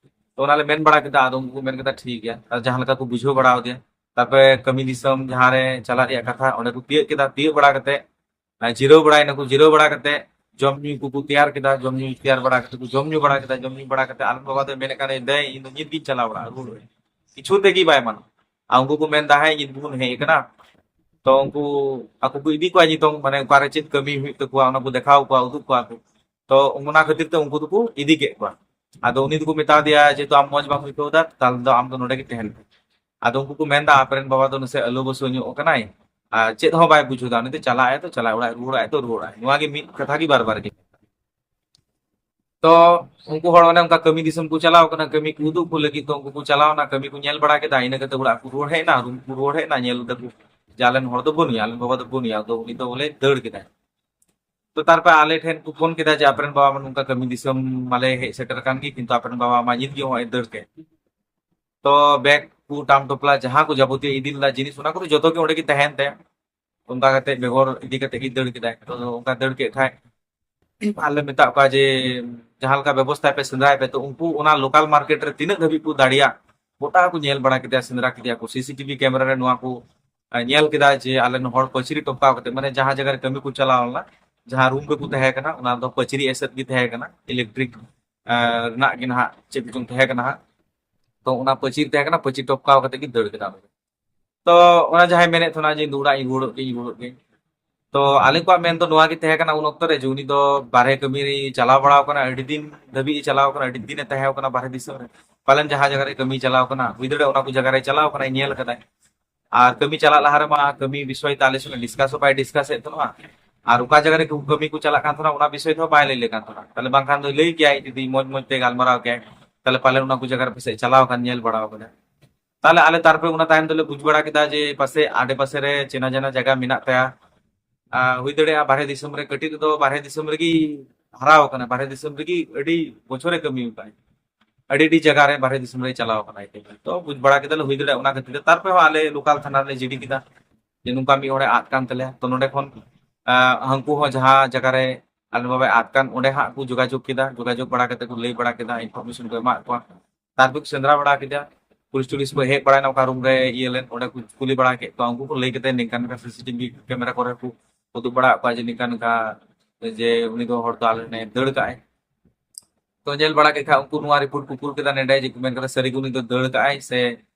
ᱛᱚ ᱚᱱᱟ ᱞᱮ ᱢᱮᱱ ᱵᱟᱲᱟ ᱠᱮᱫᱟ, ᱟᱫᱚ ᱩᱱᱠᱩ ᱠᱚ ᱢᱮᱱ ᱠᱮᱫᱟ ᱴᱷᱤᱠ ᱜᱮᱭᱟ, ᱟᱨ ᱡᱟᱦᱟᱸ ᱞᱮᱠᱟ ᱠᱚ ᱵᱩᱡᱷᱟᱹᱣ ᱵᱟᱲᱟ ᱟᱫᱮᱭᱟ᱾ ᱛᱟᱨᱯᱚᱨᱮ ᱠᱟᱹᱢᱤ ᱫᱤᱥᱚᱢ ᱡᱟᱦᱟᱸ ᱨᱮ ᱪᱟᱞᱟᱜ ᱨᱮᱭᱟᱜ ᱠᱟᱛᱷᱟ, ᱚᱸᱰᱮ ᱠᱚ ᱛᱤᱭᱳᱜ ᱠᱮᱫᱟ, ᱛᱤᱭᱳᱜ ᱵᱟᱲᱟ ᱠᱟᱛᱮ ᱟᱨ ᱡᱤᱨᱟᱹᱣ ᱵᱟᱲᱟᱭ ᱱᱟᱠᱚ, ᱡᱤᱨᱟᱹᱣ ᱵᱟᱲᱟ ᱠᱟᱛᱮ ᱡᱚᱢ ᱧᱩ ᱠᱚᱠᱚ ᱛᱮᱭᱟᱨ ᱠᱮᱫᱟ, ᱡᱚᱢ ᱧᱩ ᱛᱮᱭᱟᱨ ᱵᱟᱲᱟ ᱠᱟᱛᱮ ᱠᱚ ᱡᱚᱢ ᱧᱩ ᱵᱟᱲᱟ ᱠᱮᱫᱟ, ᱡᱚᱢ ᱧᱩ ᱵᱟᱲᱟ ᱠᱟᱛᱮ ᱟᱞᱮ ᱵᱟᱵᱟ ᱫᱚᱭ ᱢᱮᱱᱮᱫ ᱠᱟᱱᱟ, "ᱫᱟᱹᱭ, ᱤᱧ ᱫᱚ ᱱᱤᱛ ᱜᱤᱧ ᱪᱟᱞᱟᱣ ᱵᱟᱲᱟᱜᱼᱟ, ᱨᱩᱣᱟᱹᱲ ᱠᱤᱪᱷᱩ ᱛᱮᱜᱮ ᱵᱟᱭ ᱢᱟᱱᱟ᱾ ᱟᱨ ᱩᱱᱠᱩ ᱠᱚ ᱢᱮᱱ ᱫᱟ, ᱦᱮᱸ, ᱱᱤᱛ ᱵᱚᱱ ᱦᱮᱡ ᱟᱠᱟᱱᱟ, ᱛᱚ ᱩᱱᱠᱩ ᱟᱠᱚ ᱠᱚ ᱤᱫᱤ ᱠᱚᱣᱟ ᱱᱤᱛᱚᱝ, ᱢᱟᱱᱮ ᱚᱠᱟᱨᱮ ᱪᱮᱫ ᱠᱟᱹᱢᱤ ᱦᱩᱭᱩᱜ ᱛᱟᱠᱚᱣᱟ ᱚᱱᱟ ᱠᱚ ᱫᱮᱠᱷᱟᱣ ᱠᱚᱣᱟ, ᱩᱫᱩᱜ ᱠᱚᱣᱟ ᱠᱚ᱾" ᱛᱚ ᱚᱱᱟ ᱠᱷᱟᱹᱛᱤᱨ ᱛᱮ ᱩᱱᱠᱩ ᱫᱚᱠᱚ ᱤᱫᱤ ᱠᱮᱫ ᱠᱚᱣᱟ᱾ ᱟᱫᱚ ᱩᱱᱤ ᱫᱚᱠᱚ ᱢᱮᱛᱟ ᱫᱮᱭᱟ, "ᱡᱮᱦᱮᱛᱩ ᱟᱢ ᱢᱚᱸᱡᱽ ᱵᱟᱢ ᱟᱹᱭᱠᱟᱹᱣ ᱫᱟ, ᱛᱟᱦᱞᱮ ᱫᱚ ᱟᱢ ᱫᱚ ᱱᱚᱰᱮ ᱜᱮ ᱛᱟᱦᱮᱱ ᱢᱮ᱾" ᱟᱫᱚ ᱩᱱᱠᱩ ᱠᱚ ᱢᱮᱱ ᱫᱟ, "ᱟᱯᱮᱨᱮᱱ ᱵᱟᱵᱟ ᱫᱚ ᱱᱟᱥᱮ ᱟᱹᱞᱩ ᱵᱟᱹᱥᱩ ᱧᱚᱜ ᱠᱟᱱᱟᱭ, ᱟᱨ ᱪᱮᱫ ᱦᱚᱸ ᱵᱟᱭ ᱵᱩᱡᱷᱟᱹᱣ ᱫᱟ, ᱩᱱᱤ ᱫᱚ ᱪᱟᱞᱟᱜ ᱟᱭ ᱛᱚ ᱪᱟᱞᱟᱜ ᱟᱭ, ᱚᱲᱟᱜ ᱨᱩᱣᱟᱹᱲ ᱟᱭ ᱛᱚ ᱨᱩᱣᱟᱹᱲ ᱟᱭ, ᱱᱚᱣᱟ ᱜᱮ ᱢᱤᱫ ᱠᱟᱛᱷᱟ ᱜᱮ ᱵᱟᱨ ᱵᱟᱨ ᱜᱮ᱾" ᱛᱚ ᱩᱱᱠᱩ ᱦᱚᱲ ᱚᱱᱮ ᱚᱱᱠᱟ ᱠᱟᱹᱢᱤ ᱫᱤᱥᱚᱢ ᱠᱚ ᱪᱟᱞᱟᱣ ᱠᱟᱱᱟ, ᱠᱟᱹᱢᱤ ᱠᱚ ᱩᱫᱩᱜ ᱠᱚ ᱞᱟᱹᱜᱤᱫ᱾ ᱛᱚ ᱩᱱᱠᱩ ᱠᱚ ᱪᱟᱞᱟᱣ ᱮᱱᱟ, ᱠᱟᱹᱢᱤ ᱠᱚ ᱧᱮᱞ ᱵᱟᱲᱟ ᱠᱮᱫᱟ, ᱤᱱᱟᱹ ᱠᱟᱛᱮ ᱚᱲᱟᱜ ᱠᱚ ᱨᱩᱣᱟᱹᱲ ᱦᱮᱡ ᱮᱱᱟ, ᱨᱩᱢ ᱠᱚ ᱨᱩᱣᱟᱹᱲ ᱦᱮᱡ ᱮᱱᱟ, ᱧᱮᱞ ᱫᱟᱠᱚ ᱡᱮ ᱟᱞᱮᱨᱮᱱ ᱦᱚᱲ ᱫᱚ ᱵᱟᱹᱱᱩᱭᱟ, ᱟᱞᱮᱨᱮᱱ ᱵᱟᱵᱟ ᱫᱚ ᱵᱟᱹᱱᱩᱭᱟ, ᱟᱫᱚ ᱩᱱᱤ ᱫᱚ ᱵᱚᱞᱮ ᱫᱟᱹᱲ ᱠᱮᱫᱟᱭ᱾ ᱛᱚ ᱛᱟᱨᱯᱚᱨ ᱟᱞᱮ ᱴᱷᱮᱱ ᱠᱚ ᱯᱷᱳᱱ ᱠᱮᱫᱟ ᱡᱮ, "ᱟᱯᱮᱨᱮᱱ ᱵᱟᱵᱟ ᱢᱟ ᱱᱚᱝᱠᱟ ᱠᱟᱹᱢᱤ ᱫᱤᱥᱚᱢ ᱢᱟᱞᱮ ᱦᱮᱡ ᱥᱮᱴᱮᱨ ᱟᱠᱟᱱ ᱜᱮ, ᱠᱤᱱᱛᱩ ᱟᱯᱮᱨᱮᱱ ᱵᱟᱵᱟ ᱢᱟ ᱧᱤᱛ ᱜᱮ ᱱᱚᱜᱼᱚᱭ ᱫᱟᱹᱲ ᱠᱮᱫ᱾" ᱛᱚ ᱵᱮᱜᱽ ᱠᱚ, ᱴᱟᱢ ᱴᱚᱯᱞᱟ, ᱡᱟᱦᱟᱸ ᱠᱚ ᱡᱟᱵᱚᱛᱤᱭᱚ ᱤᱫᱤ ᱞᱮᱫᱟ ᱡᱤᱱᱤᱥ, ᱚᱱᱟ ᱠᱚᱫᱚ ᱡᱚᱛᱚ ᱜᱮ ᱚᱸᱰᱮ ᱜᱮ ᱛᱟᱦᱮᱱ ᱛᱟᱭᱟ᱾ ᱚᱱᱠᱟ ᱠᱟᱛᱮ ᱵᱮᱜᱚᱨ ᱤᱫᱤ ᱠᱟᱛᱮ ᱜᱮ ᱫᱟᱹᱲ ᱠᱮᱫᱟᱭ᱾ ᱛᱚ ᱚᱱᱠᱟ ᱫᱟᱹᱲ ᱠᱮᱫ ᱠᱷᱟᱡ ᱟᱞᱮ ᱢᱮᱛᱟᱜ ᱠᱚᱣᱟ ᱡᱮ, "ᱡᱟᱦᱟᱸ ᱞᱮᱠᱟ ᱵᱮᱵᱚᱥᱛᱷᱟᱭ ᱯᱮ, ᱥᱮᱸᱫᱽᱨᱟᱭ ᱯᱮ᱾" ᱛᱚ ᱩᱱᱠᱩ ᱚᱱᱟ ᱞᱳᱠᱟᱞ ᱢᱟᱨᱠᱮᱴ ᱨᱮ ᱛᱤᱱᱟᱹᱜ ᱫᱷᱟᱹᱵᱤᱡ ᱠᱚ ᱫᱟᱲᱮᱭᱟᱜ, ᱜᱚᱴᱟ ᱠᱚ ᱧᱮᱞ ᱵᱟᱲᱟ ᱠᱮᱫᱮᱭᱟ, ᱥᱮᱸᱫᱽᱨᱟ ᱠᱮᱫᱮᱭᱟ ᱠᱚ, ᱥᱤᱥᱤᱴᱤᱵᱷᱤ ᱠᱮᱢᱮᱨᱟ ᱨᱮ ᱱᱚᱣᱟ ᱠᱚ ᱧᱮᱞ ᱠᱮᱫᱟ ᱡᱮ ᱟᱞᱮ ᱨᱮᱱ ᱦᱚᱲ ᱯᱟᱹᱪᱨᱤ ᱴᱚᱯᱠᱟᱣ ᱠᱟᱛᱮ, ᱢᱟᱱᱮ ᱡᱟᱦᱟᱸ ᱡᱟᱭᱜᱟ ᱨᱮ ᱠᱟᱹᱢᱤ ᱠᱚ ᱪᱟᱞᱟᱣ ᱞᱮᱱᱟ, ᱡᱟᱦᱟᱸ ᱨᱩᱢ ᱨᱮᱠᱚ ᱛᱟᱦᱮᱸ ᱠᱟᱱᱟ, ᱚᱱᱟ ᱫᱚ ᱯᱟᱹᱪᱨᱤ ᱮᱥᱮᱫ ᱜᱮ ᱛᱟᱦᱮᱸ ᱠᱟᱱᱟ, ᱤᱞᱮᱠᱴᱨᱤᱠ ᱨᱮᱱᱟᱜ ᱜᱮ ᱱᱟᱦᱟᱜ ᱪᱮᱫ ᱠᱚᱪᱚᱝ ᱛᱟᱦᱮᱸ ᱠᱟᱱᱟ ᱦᱟᱸᱜ᱾ ᱛᱚ ᱚᱱᱟ ᱯᱟᱹᱪᱤᱨ ᱛᱟᱦᱮᱸ ᱠᱟᱱᱟ, ᱯᱟᱹᱪᱤᱨ ᱴᱚᱯᱠᱟᱣ ᱠᱟᱛᱮ ᱜᱮ ᱫᱟᱹᱲ ᱠᱮᱫᱟ᱾ ᱛᱚ ᱚᱱᱟ ᱡᱟᱦᱟᱸᱭ ᱢᱮᱱᱮᱫ ᱛᱟᱦᱮᱱᱟ ᱡᱮ ᱤᱧ ᱫᱚ ᱚᱲᱟᱜ ᱤᱧ ᱨᱩᱣᱟᱹᱲᱚᱜ ᱜᱮ, ᱤᱧ ᱨᱩᱣᱟᱹᱲᱚᱜ ᱜᱮ᱾ ᱛᱚ ᱟᱞᱮ ᱠᱚᱣᱟᱜ ᱢᱮᱱ ᱫᱚ ᱱᱚᱣᱟ ᱜᱮ ᱛᱟᱦᱮᱸ ᱠᱟᱱᱟ ᱩᱱ ᱚᱠᱛᱚ ᱨᱮ, ᱡᱮ ᱩᱱᱤ ᱫᱚ ᱵᱟᱨᱦᱮ ᱠᱟᱹᱢᱤ ᱨᱮ ᱪᱟᱞᱟᱣ ᱵᱟᱲᱟᱣ ᱠᱟᱱᱟ, ᱟᱹᱰᱤ ᱫᱤᱱ ᱫᱷᱟᱹᱵᱤᱡ ᱮ ᱪᱟᱞᱟᱣ ᱠᱟᱱᱟ, ᱟᱹᱰᱤ ᱫᱤᱱ ᱮ ᱛᱟᱦᱮᱸ ᱠᱟᱱᱟ ᱵᱟᱨᱦᱮ ᱫᱤᱥᱚᱢ ᱨᱮ᱾ ᱯᱟᱞᱮᱱ ᱡᱟᱦᱟᱸ ᱡᱟᱭᱜᱟ ᱨᱮ ᱠᱟᱹᱢᱤ ᱪᱟᱞᱟᱣ ᱠᱟᱱᱟ, ᱦᱩᱭ ᱫᱟᱲᱮᱭᱟᱜᱼᱟ ᱚᱱᱟ ᱠᱚ ᱡᱟᱭᱜᱟ ᱨᱮ ᱪᱟᱞᱟᱣ ᱠᱟᱱᱟᱭ, ᱧᱮᱞ ᱠᱟᱫᱟᱭ᱾ ᱟᱨ ᱠᱟᱹᱢᱤ ᱪᱟᱞᱟᱜ ᱞᱟᱦᱟ ᱨᱮᱢᱟ ᱠᱟᱹᱢᱤ ᱵᱤᱥᱚᱭ ᱛᱮ ᱟᱞᱮ ᱥᱚᱸᱜᱮ ᱰᱤᱥᱠᱟᱥ ᱦᱚᱸ ᱵᱟᱭ ᱰᱤᱥᱠᱟᱥ ᱮᱫ ᱛᱟᱦᱮᱱᱟ᱾ ᱟᱨ ᱚᱠᱟ ᱡᱟᱭᱜᱟ ᱨᱮ ᱠᱟᱹᱢᱤ ᱠᱚ ᱪᱟᱞᱟᱜ ᱠᱟᱱ ᱛᱟᱦᱮᱱᱟ, ᱚᱱᱟ ᱵᱤᱥᱚᱭ ᱛᱮᱦᱚᱸ ᱵᱟᱭ ᱞᱟᱹᱭ ᱞᱮ ᱠᱟᱱ ᱛᱟᱦᱮᱱᱟ᱾ ᱛᱟᱦᱞᱮ ᱵᱟᱝᱠᱷᱟᱱ ᱫᱚ ᱞᱟᱹᱭ ᱠᱮᱭᱟᱭ, ᱡᱩᱫᱤ ᱢᱚᱡᱽ ᱢᱚᱡᱽ ᱛᱮ ᱜᱟᱞᱢᱟᱨᱟᱣ ᱠᱮᱭᱟᱭ, ᱛᱟᱦᱞᱮ ᱯᱟᱞᱮᱱ ᱚᱱᱟ ᱠᱚ ᱡᱟᱭᱜᱟ ᱨᱮ ᱯᱟᱥᱮᱡ ᱪᱟᱞᱟᱣ ᱟᱠᱟᱱ, ᱧᱮᱞ ᱵᱟᱲᱟ ᱟᱠᱟᱫᱟ᱾ ᱛᱟᱦᱞᱮ ᱟᱞᱮ ᱛᱟᱨᱯᱚᱨᱮ ᱚᱱᱟ ᱛᱟᱭᱚᱢ ᱫᱚᱞᱮ ᱵᱩᱡᱽ ᱵᱟᱲᱟ ᱠᱮᱫᱟ ᱡᱮ ᱯᱟᱥᱮᱡ ᱟᱰᱮ ᱯᱟᱥᱮ ᱨᱮ ᱪᱮᱱᱟ ᱡᱟᱱᱟ ᱡᱟᱭᱜᱟ ᱢᱮᱱᱟᱜ ᱛᱟᱭᱟ᱾ ᱟᱨ ᱦᱩᱭ ᱫᱟᱲᱮᱭᱟᱜᱼᱟ ᱵᱟᱨᱦᱮ ᱫᱤᱥᱚᱢ ᱨᱮ, ᱠᱟᱹᱴᱤᱡ ᱨᱮᱫᱚ ᱵᱟᱨᱦᱮ ᱫᱤᱥᱚᱢ ᱨᱮᱜᱮ ᱦᱟᱨᱟᱣ ᱟᱠᱟᱱᱟ, ᱵᱟᱨᱦᱮ ᱫᱤᱥᱚᱢ ᱨᱮᱜᱮ ᱟᱹᱰᱤ ᱵᱚᱪᱷᱚᱨᱮ ᱠᱟᱹᱢᱤ ᱟᱠᱟᱫᱼᱟ, ᱟᱹᱰᱤ ᱟᱹᱰᱤ ᱡᱟᱭᱜᱟ ᱨᱮ ᱵᱟᱨᱦᱮ ᱫᱤᱥᱚᱢ ᱨᱮ ᱪᱟᱞᱟᱣ ᱟᱠᱟᱱᱟ᱾ ᱛᱚ ᱵᱩᱡᱽ ᱵᱟᱲᱟ ᱠᱮᱫᱟᱞᱮ ᱦᱩᱭ ᱫᱟᱲᱮᱭᱟᱜᱼᱟ ᱚᱱᱟ ᱠᱷᱟᱹᱛᱤᱨ ᱛᱮ᱾ ᱛᱟᱨᱯᱚᱨᱮ ᱦᱚᱸ ᱟᱞᱮ ᱞᱳᱠᱟᱞ ᱛᱷᱟᱱᱟ ᱨᱮᱞᱮ ᱡᱤᱰᱤ ᱠᱮᱫᱟ ᱡᱮ ᱱᱚᱝᱠᱟ ᱢᱤᱫ ᱦᱚᱲᱮ ᱟᱫ ᱠᱟᱱ ᱛᱟᱞᱮᱭᱟ᱾ ᱛᱚ ᱱᱚᱰᱮ ᱠᱷᱚᱱ ᱟᱸ, ᱦᱟᱹᱱᱠᱩ ᱦᱚᱸ ᱡᱟᱦᱟᱸ ᱡᱟᱭᱜᱟ ᱨᱮ ᱟᱞᱮ ᱵᱟᱵᱟᱭ ᱟᱫ ᱠᱟᱱ, ᱚᱸᱰᱮ ᱦᱟᱸᱜ ᱠᱚ ᱡᱳᱜᱟᱡᱳᱜᱽ ᱠᱮᱫᱟ᱾ ᱡᱳᱜᱟᱡᱳᱜᱽ ᱵᱟᱲᱟ ᱠᱟᱛᱮ ᱠᱚ ᱞᱟᱹᱭ ᱵᱟᱲᱟ ᱠᱮᱫᱟ, ᱤᱱᱯᱷᱚᱨᱢᱮᱥᱚᱱ ᱠᱚ ᱮᱢᱟᱜ ᱠᱚᱣᱟ᱾ ᱛᱟᱨᱯᱚᱨ ᱠᱚ ᱥᱮᱸᱫᱽᱨᱟ ᱵᱟᱲᱟ ᱠᱮᱫᱟ, ᱯᱩᱞᱤᱥ ᱴᱩᱞᱤᱥ ᱠᱚ ᱦᱮᱡ ᱵᱟᱲᱟᱭᱮᱱᱟ ᱚᱠᱟ ᱨᱩᱢ ᱨᱮ ᱤᱭᱟᱹ ᱞᱮᱱ, ᱚᱸᱰᱮ ᱠᱚ ᱠᱩᱞᱤ ᱵᱟᱲᱟ ᱠᱮᱫ ᱠᱚᱣᱟ᱾ ᱩᱱᱠᱩ ᱠᱚ ᱞᱟᱹᱭ ᱠᱮᱫᱟ ᱱᱤᱝᱠᱟ ᱱᱤᱝᱠᱟ ᱥᱤᱥᱤᱴᱤᱵᱷᱤ ᱠᱮᱢᱮᱨᱟ ᱠᱚᱨᱮ ᱠᱚ ᱩᱫᱩᱜ ᱵᱟᱲᱟ ᱠᱚᱣᱟ ᱡᱮ ᱱᱤᱝᱠᱟ ᱱᱤᱝᱠᱟ ᱡᱮ ᱩᱱᱤ ᱫᱚ ᱦᱚᱲ ᱫᱚ ᱟᱞᱮ ᱴᱷᱮᱱ ᱫᱟᱹᱲ ᱠᱟᱜᱼᱟᱭ᱾ ᱛᱚ ᱧᱮᱞ ᱵᱟᱲᱟ ᱠᱮᱫ ᱠᱷᱟᱡ ᱩᱱᱠᱩ ᱱᱚᱣᱟ ᱨᱤᱯᱳᱨᱴ ᱠᱚ ᱠᱩᱞ ᱠᱮᱫᱟ ᱱᱮᱰᱮ ᱡᱮ ᱠᱚ ᱢᱮᱱ ᱠᱟᱫᱟ ᱥᱟᱹᱨᱤ ᱜᱮ ᱩᱱᱤ ᱫᱚ ᱫᱟᱹᱲ ᱠᱟᱜᱼᱟᱭ ᱥᱮ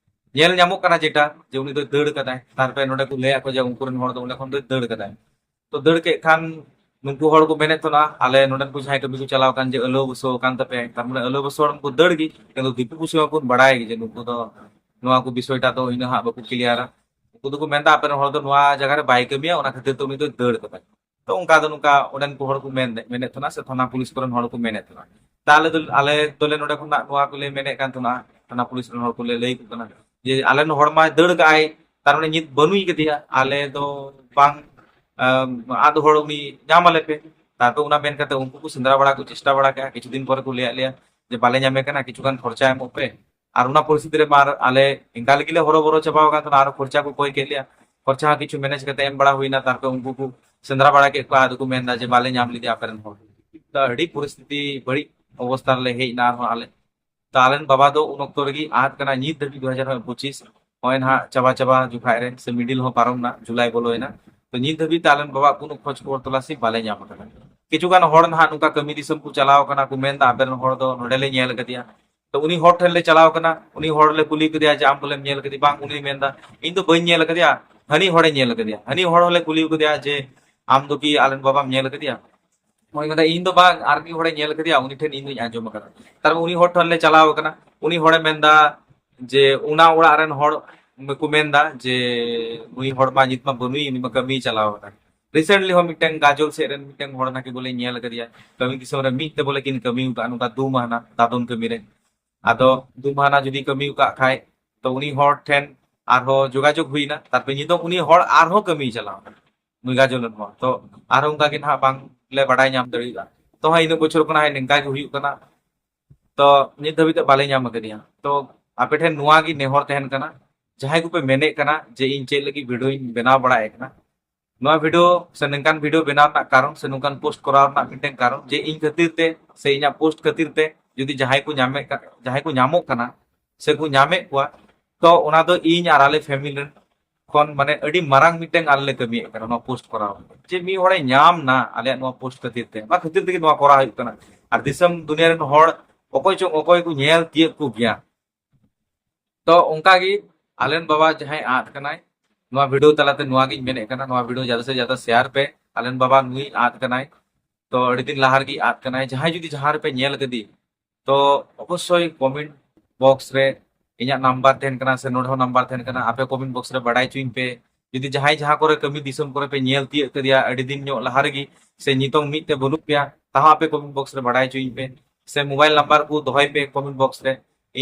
ᱧᱮᱞ ᱧᱟᱢᱚᱜ ᱠᱟᱱᱟ ᱡᱮᱴᱟ ᱡᱮ ᱩᱱᱤ ᱫᱚᱭ ᱫᱟᱹᱲ ᱠᱟᱫᱟᱭ᱾ ᱛᱟᱨᱯᱚᱨᱮ ᱱᱚᱰᱮ ᱠᱚ ᱞᱟᱹᱭᱟᱫ ᱠᱚ ᱡᱮ ᱩᱱᱠᱩ ᱨᱮᱱ ᱦᱚᱲ ᱫᱚ ᱚᱸᱰᱮ ᱠᱷᱚᱱ ᱫᱚᱭ ᱫᱟᱹᱲ ᱠᱟᱫᱟᱭ᱾ ᱛᱚ ᱫᱟᱹᱲ ᱠᱮᱫ ᱠᱷᱟᱱ ᱱᱩᱠᱩ ᱦᱚᱲ ᱠᱚ ᱢᱮᱱᱮᱫ ᱛᱟᱦᱮᱱᱟ ᱟᱞᱮ ᱱᱚᱰᱮᱱ ᱠᱚ ᱡᱟᱦᱟᱸᱭ ᱠᱟᱹᱢᱤ ᱠᱚ ᱪᱟᱞᱟᱣ ᱠᱟᱱ ᱡᱮ ᱟᱹᱞᱟᱹᱣ ᱵᱟᱹᱥᱟᱹᱣ ᱟᱠᱟᱱ ᱛᱟᱯᱮᱭᱟ, ᱛᱟᱨ ᱢᱟᱱᱮ ᱟᱹᱞᱟᱹᱣ ᱵᱟᱹᱥᱟᱹᱣ ᱦᱚᱲ ᱠᱚ ᱫᱟᱹᱲ ᱜᱮ, ᱠᱤᱱᱛᱩ ᱫᱤᱠᱩ ᱯᱩᱥᱤ ᱢᱟᱵᱚᱱ ᱵᱟᱲᱟᱭ ᱜᱮ ᱡᱮ ᱱᱩᱠᱩ ᱫᱚ ᱱᱚᱣᱟ ᱠᱚ ᱵᱤᱥᱚᱭᱴᱟ ᱫᱚ ᱤᱱᱟᱹ ᱦᱟᱸᱜ ᱵᱟᱠᱚ ᱠᱞᱤᱭᱟᱨᱟ᱾ ᱩᱱᱠᱩ ᱫᱚᱠᱚ ᱢᱮᱱᱫᱟ ᱟᱯᱮ ᱨᱮᱱ ᱦᱚᱲ ᱫᱚ ᱱᱚᱣᱟ ᱡᱟᱭᱜᱟ ᱨᱮ ᱵᱟᱭ ᱠᱟᱹᱢᱤᱭᱟ, ᱚᱱᱟ ᱠᱷᱟᱹᱛᱤᱨ ᱛᱮ ᱩᱱᱤ ᱫᱚᱭ ᱫᱟᱹᱲ ᱠᱟᱫᱟ᱾ ᱛᱚ ᱚᱱᱠᱟ ᱫᱚ ᱱᱚᱝᱠᱟ ᱚᱸᱰᱮᱱ ᱠᱚ ᱦᱚᱲ ᱠᱚ ᱢᱮᱱ ᱢᱮᱱᱮᱫ ᱛᱟᱦᱮᱱᱟ ᱥᱮ ᱛᱷᱟᱱᱟ ᱯᱩᱞᱤᱥ ᱠᱚᱨᱮᱱ ᱦᱚᱲ ᱠᱚ ᱢᱮᱱᱮᱫ ᱛᱟᱦᱮᱱᱟ᱾ ᱛᱟᱦᱞᱮ ᱫᱚ ᱟᱞᱮ ᱫᱚᱞᱮ ᱱᱚᱰᱮ ᱠᱷᱚᱱᱟᱜ ᱱᱚᱣᱟ ᱠᱚᱞᱮ ᱢᱮᱱᱮᱫ ᱠᱟᱱ ᱛᱟᱦᱮᱱᱟ, ᱛᱷᱟᱱᱟ ᱯᱩᱞᱤᱥ ᱨᱮᱱ ᱦᱚᱲ ᱠᱚᱞᱮ ᱞᱟᱹᱭ ᱟᱠᱚ ᱠᱟᱱᱟ ᱡᱮ ᱟᱞᱮ ᱨᱮᱱ ᱦᱚᱲ ᱢᱟᱭ ᱫᱟᱹᱲ ᱠᱟᱜᱼᱟᱭ, ᱛᱟᱨ ᱢᱟᱱᱮ ᱱᱤᱛ ᱵᱟᱹᱱᱩᱭ ᱠᱟᱫᱮᱭᱟ, ᱟᱞᱮ ᱫᱚ ᱵᱟᱝ ᱟᱢ, ᱟᱫ ᱦᱚᱲ ᱩᱱᱤ ᱧᱟᱢ ᱟᱞᱮ ᱯᱮ᱾ ᱛᱟᱨᱯᱚᱨ ᱚᱱᱟ ᱢᱮᱱ ᱠᱟᱛᱮ ᱩᱱᱠᱩ ᱠᱚ ᱥᱮᱸᱫᱽᱨᱟ ᱵᱟᱲᱟ ᱠᱚ ᱪᱮᱥᱴᱟ ᱵᱟᱲᱟ ᱠᱮᱜᱼᱟ, ᱠᱤᱪᱷᱩ ᱫᱤᱱ ᱯᱚᱨᱮ ᱠᱚ ᱞᱟᱹᱭᱟᱫ ᱞᱮᱭᱟ ᱡᱮ ᱵᱟᱞᱮ ᱧᱟᱢᱮ ᱠᱟᱱᱟ, ᱠᱤᱪᱷᱩ ᱜᱟᱱ ᱠᱷᱚᱨᱪᱟ ᱮᱢᱚᱜ ᱯᱮ᱾ ᱟᱨ ᱚᱱᱟ ᱯᱚᱨᱤᱥᱛᱷᱤᱛᱤ ᱨᱮ ᱢᱟ ᱟᱨ ᱟᱞᱮ ᱮᱸᱜᱟ ᱞᱟᱹᱜᱤᱫ ᱞᱮ ᱦᱚᱨᱚᱵᱚᱨᱚ ᱪᱟᱵᱟᱣ ᱟᱠᱟᱱ ᱛᱟᱦᱮᱱᱟ, ᱟᱨᱚ ᱠᱷᱚᱨᱪᱟ ᱠᱚ ᱠᱚᱭ ᱠᱮᱫ ᱞᱮᱭᱟ᱾ ᱠᱷᱚᱨᱪᱟ ᱦᱚᱸ ᱠᱤᱪᱷᱩ ᱢᱮᱱᱮᱡᱽ ᱠᱟᱛᱮ ᱮᱢ ᱵᱟᱲᱟ ᱦᱩᱭᱱᱟ, ᱛᱟᱨᱯᱚᱨ ᱩᱱᱠᱩ ᱠᱚ ᱥᱮᱸᱫᱽᱨᱟ ᱵᱟᱲᱟ ᱠᱮᱫ ᱠᱚᱣᱟ, ᱟᱫᱚ ᱠᱚ ᱢᱮᱱᱫᱟ ᱡᱮ ᱵᱟᱞᱮ ᱧᱟᱢ ᱞᱮᱫᱮᱭᱟ ᱟᱯᱮ ᱨᱮᱱ ᱦᱚᱲ᱾ ᱛᱚ ᱟᱹᱰᱤ ᱯᱚᱨᱤᱥᱛᱷᱤᱛᱤ ᱵᱟᱹᱲᱤᱡ ᱚᱵᱚᱥᱛᱷᱟ ᱨᱮᱞᱮ ᱦᱮᱡ ᱮᱱᱟ ᱟᱨᱦᱚᱸ ᱟᱞᱮ᱾ ᱛᱚ ᱟᱞᱮ ᱨᱮᱱ ᱵᱟᱵᱟ ᱫᱚ ᱩᱱ ᱚᱠᱛᱚ ᱨᱮᱜᱮ ᱟᱫ ᱠᱟᱱᱟ, ᱱᱤᱛ ᱫᱷᱟᱹᱵᱤᱡ ᱫᱩ ᱦᱟᱡᱟᱨ ᱯᱚᱸᱪᱤᱥ ᱱᱚᱜᱼᱚᱭ ᱱᱟᱦᱟᱜ ᱪᱟᱵᱟ ᱪᱟᱵᱟ ᱡᱚᱠᱷᱟᱡ ᱨᱮ ᱥᱮ ᱢᱤᱰᱤᱞ ᱦᱚᱸ ᱯᱟᱨᱚᱢ ᱮᱱᱟ, ᱡᱩᱞᱟᱭ ᱵᱚᱞᱚᱭᱮᱱᱟ᱾ ᱛᱚ ᱱᱤᱛ ᱫᱷᱟᱹᱵᱤᱡ ᱛᱮ ᱟᱞᱮ ᱨᱮᱱ ᱵᱟᱵᱟ ᱠᱳᱱᱳ ᱠᱷᱚᱡᱽ ᱠᱷᱚᱵᱚᱨ ᱛᱚᱞᱟᱥᱤ ᱵᱟᱞᱮ ᱧᱟᱢ ᱟᱠᱟᱫᱟ᱾ ᱠᱤᱪᱷᱩ ᱜᱟᱱ ᱦᱚᱲ ᱱᱟᱦᱟᱜ ᱱᱚᱝᱠᱟ ᱠᱟᱹᱢᱤ ᱫᱤᱥᱚᱢ ᱠᱚ ᱪᱟᱞᱟᱣ ᱠᱟᱱᱟ, ᱠᱚ ᱢᱮᱱᱫᱟ, "ᱟᱯᱮ ᱨᱮᱱ ᱦᱚᱲ ᱫᱚ ᱱᱚᱰᱮ ᱞᱮ ᱧᱮᱞ ᱟᱠᱟᱫᱮᱭᱟ᱾" ᱛᱚ ᱩᱱᱤ ᱦᱚᱲ ᱴᱷᱮᱱ ᱞᱮ ᱪᱟᱞᱟᱣ ᱠᱟᱱᱟ, ᱩᱱᱤ ᱦᱚᱲ ᱞᱮ ᱠᱩᱞᱤ ᱠᱮᱫᱮᱭᱟ ᱡᱮ, "ᱟᱢ ᱵᱚᱞᱮᱢ ᱧᱮᱞ ᱟᱠᱟᱫᱮᱭᱟ?" ᱵᱟᱝ, ᱩᱱᱤ ᱢᱮᱱᱫᱟ, "ᱤᱧ ᱫᱚ ᱵᱟᱹᱧ ᱧᱮᱞ ᱟᱠᱟᱫᱮᱭᱟ, ᱦᱟᱹᱱᱤ ᱦᱚᱲᱮ ᱧᱮᱞ ᱟᱠᱟᱫᱮᱭᱟ᱾" ᱦᱟᱹᱱᱤ ᱦᱚᱲ ᱦᱚᱸᱞᱮ ᱠᱩᱞᱤ ᱠᱮᱫᱮᱭᱟ ᱡᱮ, "ᱟᱢ ᱫᱚ ᱠᱤ ᱟᱞᱮᱱ ᱵᱟᱵᱟᱢ ᱧᱮᱞ ᱟᱠᱟᱫᱮᱭᱟ?" ᱩᱱᱤ ᱢᱮᱱᱫᱟ, "ᱤᱧ ᱫᱚ ᱵᱟᱝ, ᱟᱨ ᱢᱤᱫ ᱦᱚᱲᱮ ᱧᱮᱞ ᱟᱠᱟᱫᱮᱭᱟ, ᱩᱱᱤ ᱴᱷᱮᱱ ᱤᱧ ᱫᱚᱧ ᱟᱸᱡᱚᱢ ᱟᱠᱟᱫᱟ᱾" ᱛᱟᱨ ᱩᱱᱤ ᱦᱚᱲ ᱴᱷᱮᱱ ᱞᱮ ᱪᱟᱞᱟᱣ ᱟᱠᱟᱱᱟ, ᱩᱱᱤ ᱦᱚᱲᱮ ᱢᱮᱱᱫᱟ ᱡᱮ ᱚᱱᱟ ᱚᱲᱟᱜ ᱨᱮᱱ ᱦᱚᱲ ᱠᱚ ᱢᱮᱱᱫᱟ ᱡᱮ ᱱᱩᱭ ᱦᱚᱲ ᱢᱟ ᱱᱤᱛ ᱢᱟ ᱵᱟᱹᱱᱩᱭ, ᱩᱱᱤ ᱢᱟ ᱠᱟᱹᱢᱤᱭ ᱪᱟᱞᱟᱣ ᱟᱠᱟᱱᱟ᱾ ᱨᱤᱥᱮᱱᱴᱞᱤ ᱦᱚᱸ ᱢᱤᱫᱴᱮᱱ ᱜᱟᱡᱚᱞ ᱥᱮᱫ ᱨᱮᱱ ᱢᱤᱫᱴᱮᱱ ᱦᱚᱲ ᱱᱟᱠᱤ ᱵᱚᱞᱮ ᱧᱮᱞ ᱟᱠᱟᱫᱮᱭᱟ, ᱠᱟᱹᱢᱤ ᱫᱤᱥᱚᱢ ᱨᱮ ᱢᱤᱫ ᱛᱮ ᱵᱚᱞᱮ ᱠᱤᱱ ᱠᱟᱹᱢᱤ ᱟᱠᱟᱫᱼᱟ, ᱱᱚᱝᱠᱟ ᱫᱩ ᱢᱟᱦᱱᱟ ᱫᱟᱫᱚᱱ ᱠᱟᱹᱢᱤ ᱨᱮ᱾ ᱟᱫᱚ ᱫᱩ ᱢᱟᱦᱱᱟ ᱡᱩᱫᱤ ᱠᱟᱹᱢᱤ ᱟᱠᱟᱫ ᱠᱷᱟᱡ, ᱛᱚ ᱩᱱᱤ ᱦᱚᱲ ᱴᱷᱮᱱ ᱟᱨᱦᱚᱸ ᱡᱳᱜᱟᱡᱳᱜᱽ ᱦᱩᱭᱱᱟ, ᱛᱟᱨᱯᱚᱨᱮ ᱧᱤᱫᱟᱹ ᱩᱱᱤ ᱦᱚᱲ ᱟᱨᱦᱚᱸ ᱠᱟᱹᱢᱤᱭ ᱪᱟᱞᱟᱣ ᱮᱱᱟ, ᱱᱩᱭ ᱜᱟᱡᱚᱞ ᱨᱮᱱ ᱦᱚᱲ᱾ ᱛᱚ ᱟᱨᱦᱚᱸ ᱚᱱᱠᱟ ᱜᱮ ᱱᱟᱦᱟᱜ ᱵᱟᱝ ᱞᱮ ᱵᱟᱰᱟᱭ ᱧᱟᱢ ᱫᱟᱲᱮᱭᱟᱜᱼᱟ᱾ ᱛᱚ ᱦᱟᱸᱜ ᱤᱱᱟᱹᱜ ᱵᱚᱪᱷᱚᱨ ᱠᱷᱚᱱᱟᱜ ᱦᱟᱸᱜ ᱱᱤᱝᱠᱟ ᱜᱮ ᱦᱩᱭᱩᱜ ᱠᱟᱱᱟ᱾ ᱛᱚ ᱱᱤᱛ ᱫᱷᱟᱹᱵᱤᱡ ᱛᱮ ᱵᱟᱞᱮ ᱧᱟᱢ ᱟᱠᱟᱫᱮᱭᱟ᱾ ᱛᱚ ᱟᱯᱮ ᱴᱷᱮᱱ ᱱᱚᱣᱟ ᱜᱮ ᱱᱮᱦᱚᱨ ᱛᱟᱦᱮᱱ ᱠᱟᱱᱟ, ᱡᱟᱦᱟᱸᱭ ᱠᱚᱯᱮ ᱢᱮᱱᱮᱫ ᱠᱟᱱᱟ ᱡᱮ ᱤᱧ ᱪᱮᱫ ᱞᱟᱹᱜᱤᱫ ᱵᱷᱤᱰᱤᱭᱳᱧ ᱵᱮᱱᱟᱣ ᱵᱟᱲᱟᱭᱮᱫ ᱠᱟᱱᱟ, ᱱᱚᱣᱟ ᱵᱷᱤᱰᱤᱭᱳ ᱥᱮ ᱱᱚᱝᱠᱟᱱ ᱵᱷᱤᱰᱤᱭᱳ ᱵᱮᱱᱟᱣ ᱨᱮᱱᱟᱜ ᱠᱟᱨᱚᱱ ᱥᱮ ᱱᱚᱝᱠᱟᱱ ᱯᱳᱥᱴ ᱠᱚᱨᱟᱣ ᱨᱮᱱᱟᱜ ᱢᱤᱫᱴᱮᱱ ᱠᱟᱨᱚᱱ ᱡᱮ ᱤᱧ ᱠᱷᱟᱹᱛᱤᱨ ᱛᱮ ᱥᱮ ᱤᱧᱟᱹᱜ ᱯᱳᱥᱴ ᱠᱷᱟᱹᱛᱤᱨ ᱛᱮ ᱡᱩᱫᱤ ᱡᱟᱦᱟᱸᱭ ᱠᱚ ᱧᱟᱢᱮᱫ ᱠᱟ-, ᱡᱟᱦᱟᱸᱭ ᱠᱚ ᱧᱟᱢᱚᱜ ᱠᱟᱱᱟ ᱥᱮ ᱠᱚ ᱧᱟᱢᱮᱫ ᱠᱚᱣᱟ, ᱛᱚ ᱚᱱᱟ ᱫᱚ ᱤᱧ ᱟᱨ ᱟᱞᱮ ᱯᱷᱮᱢᱤᱞᱤ ᱨᱮᱱ ᱠᱷᱚᱱ ᱢᱟᱱᱮ ᱟᱹᱰᱤ ᱢᱟᱨᱟᱝ ᱢᱤᱫᱴᱮᱱ ᱟᱞᱮ ᱞᱮ ᱠᱟᱹᱢᱤᱭᱮᱫ ᱠᱟᱱᱟ ᱱᱚᱣᱟ ᱯᱳᱥᱴ ᱠᱚᱨᱟᱣ᱾ ᱡᱮ ᱢᱤᱫ ᱦᱚᱲᱮ ᱧᱟᱢ ᱱᱟ ᱟᱞᱮᱭᱟᱜ ᱱᱚᱣᱟ ᱯᱳᱥᱴ ᱠᱷᱟᱹᱛᱤᱨ ᱛᱮ, ᱚᱱᱟ ᱠᱷᱟᱹᱛᱤᱨ ᱛᱮᱜᱮ ᱱᱚᱣᱟ ᱠᱚᱨᱟᱣ ᱦᱩᱭᱩᱜ ᱠᱟᱱᱟ᱾ ᱟᱨ ᱫᱤᱥᱚᱢ ᱫᱩᱱᱤᱭᱟᱹ ᱨᱮᱱ ᱦᱚᱲ ᱚᱠᱚᱭ ᱪᱚᱝ ᱚᱠᱚᱭ ᱠᱚ ᱧᱮᱞ ᱛᱤᱭᱳᱜ ᱠᱚ ᱜᱮᱭᱟ᱾ ᱛᱚ ᱚᱱᱠᱟ ᱜᱮ ᱟᱞᱮᱱ ᱵᱟᱵᱟ ᱡᱟᱦᱟᱸᱭ ᱟᱫ ᱠᱟᱱᱟᱭ, ᱱᱚᱣᱟ ᱵᱷᱤᱰᱤᱭᱳ ᱛᱟᱞᱟᱛᱮ ᱱᱚᱣᱟ ᱜᱤᱧ ᱢᱮᱱᱮᱫ ᱠᱟᱱᱟ, ᱱᱚᱣᱟ ᱵᱷᱤᱰᱤᱭᱳ ᱡᱟᱫᱟ ᱥᱮ ᱡᱟᱫᱟ ᱥᱮᱭᱟᱨ ᱯᱮ᱾ ᱟᱞᱮᱱ ᱵᱟᱵᱟ ᱱᱩᱭ ᱟᱫ ᱠᱟᱱᱟᱭ, ᱛᱚ ᱟᱹᱰᱤ ᱫᱤᱱ ᱞᱟᱦᱟ ᱨᱮᱜᱮ ᱟᱫ ᱠᱟᱱᱟᱭ᱾ ᱡᱟᱦᱟᱸᱭ ᱡᱩᱫᱤ ᱡᱟᱦᱟᱸ ᱨᱮᱯᱮ ᱧᱮᱞ ᱠᱟᱫᱮ, ᱛᱚ ᱚᱵᱚᱥᱥᱳᱭ ᱠᱚᱢᱮᱱᱴ ᱵᱚᱠᱥ ᱨᱮ ᱤᱧᱟᱹᱜ ᱱᱟᱢᱵᱟᱨ ᱛᱟᱦᱮᱱ ᱠᱟᱱᱟ ᱥᱮ ᱱᱚᱰᱮ ᱦᱚᱸ ᱱᱟᱢᱵᱟᱨ ᱛᱟᱦᱮᱱ ᱠᱟᱱᱟ, ᱟᱯᱮ ᱠᱚᱢᱮᱱᱴ ᱵᱚᱠᱥ ᱨᱮ ᱵᱟᱰᱟᱭ ᱦᱚᱪᱚᱧ ᱯᱮ᱾ ᱡᱩᱫᱤ ᱡᱟᱦᱟᱸᱭ ᱡᱟᱦᱟᱸ ᱠᱚᱨᱮ ᱠᱟᱹᱢᱤ ᱫᱤᱥᱚᱢ ᱠᱚᱨᱮ ᱯᱮ ᱧᱮᱞ ᱛᱤᱭᱳᱜ ᱠᱟᱫᱮᱭᱟ ᱟᱹᱰᱤ ᱫᱤᱱ ᱧᱚᱜ ᱞᱟᱦᱟ ᱨᱮᱜᱮ, ᱥᱮ ᱱᱤᱛᱚᱝ ᱢᱤᱫ ᱛᱮ ᱵᱟᱹᱱᱩᱜ ᱯᱮᱭᱟ, ᱛᱟᱦᱚᱸ ᱟᱯᱮ ᱠᱚᱢᱮᱱᱴ ᱵᱚᱠᱥ ᱨᱮ ᱵᱟᱰᱟᱭ ᱦᱚᱪᱚᱧ ᱯᱮ, ᱥᱮ ᱢᱳᱵᱟᱭᱤᱞ ᱱᱟᱢᱵᱟᱨ ᱠᱚ ᱫᱚᱦᱚᱭ ᱯᱮ ᱠᱚᱢᱮᱱᱴ ᱵᱚᱠᱥ ᱨᱮ,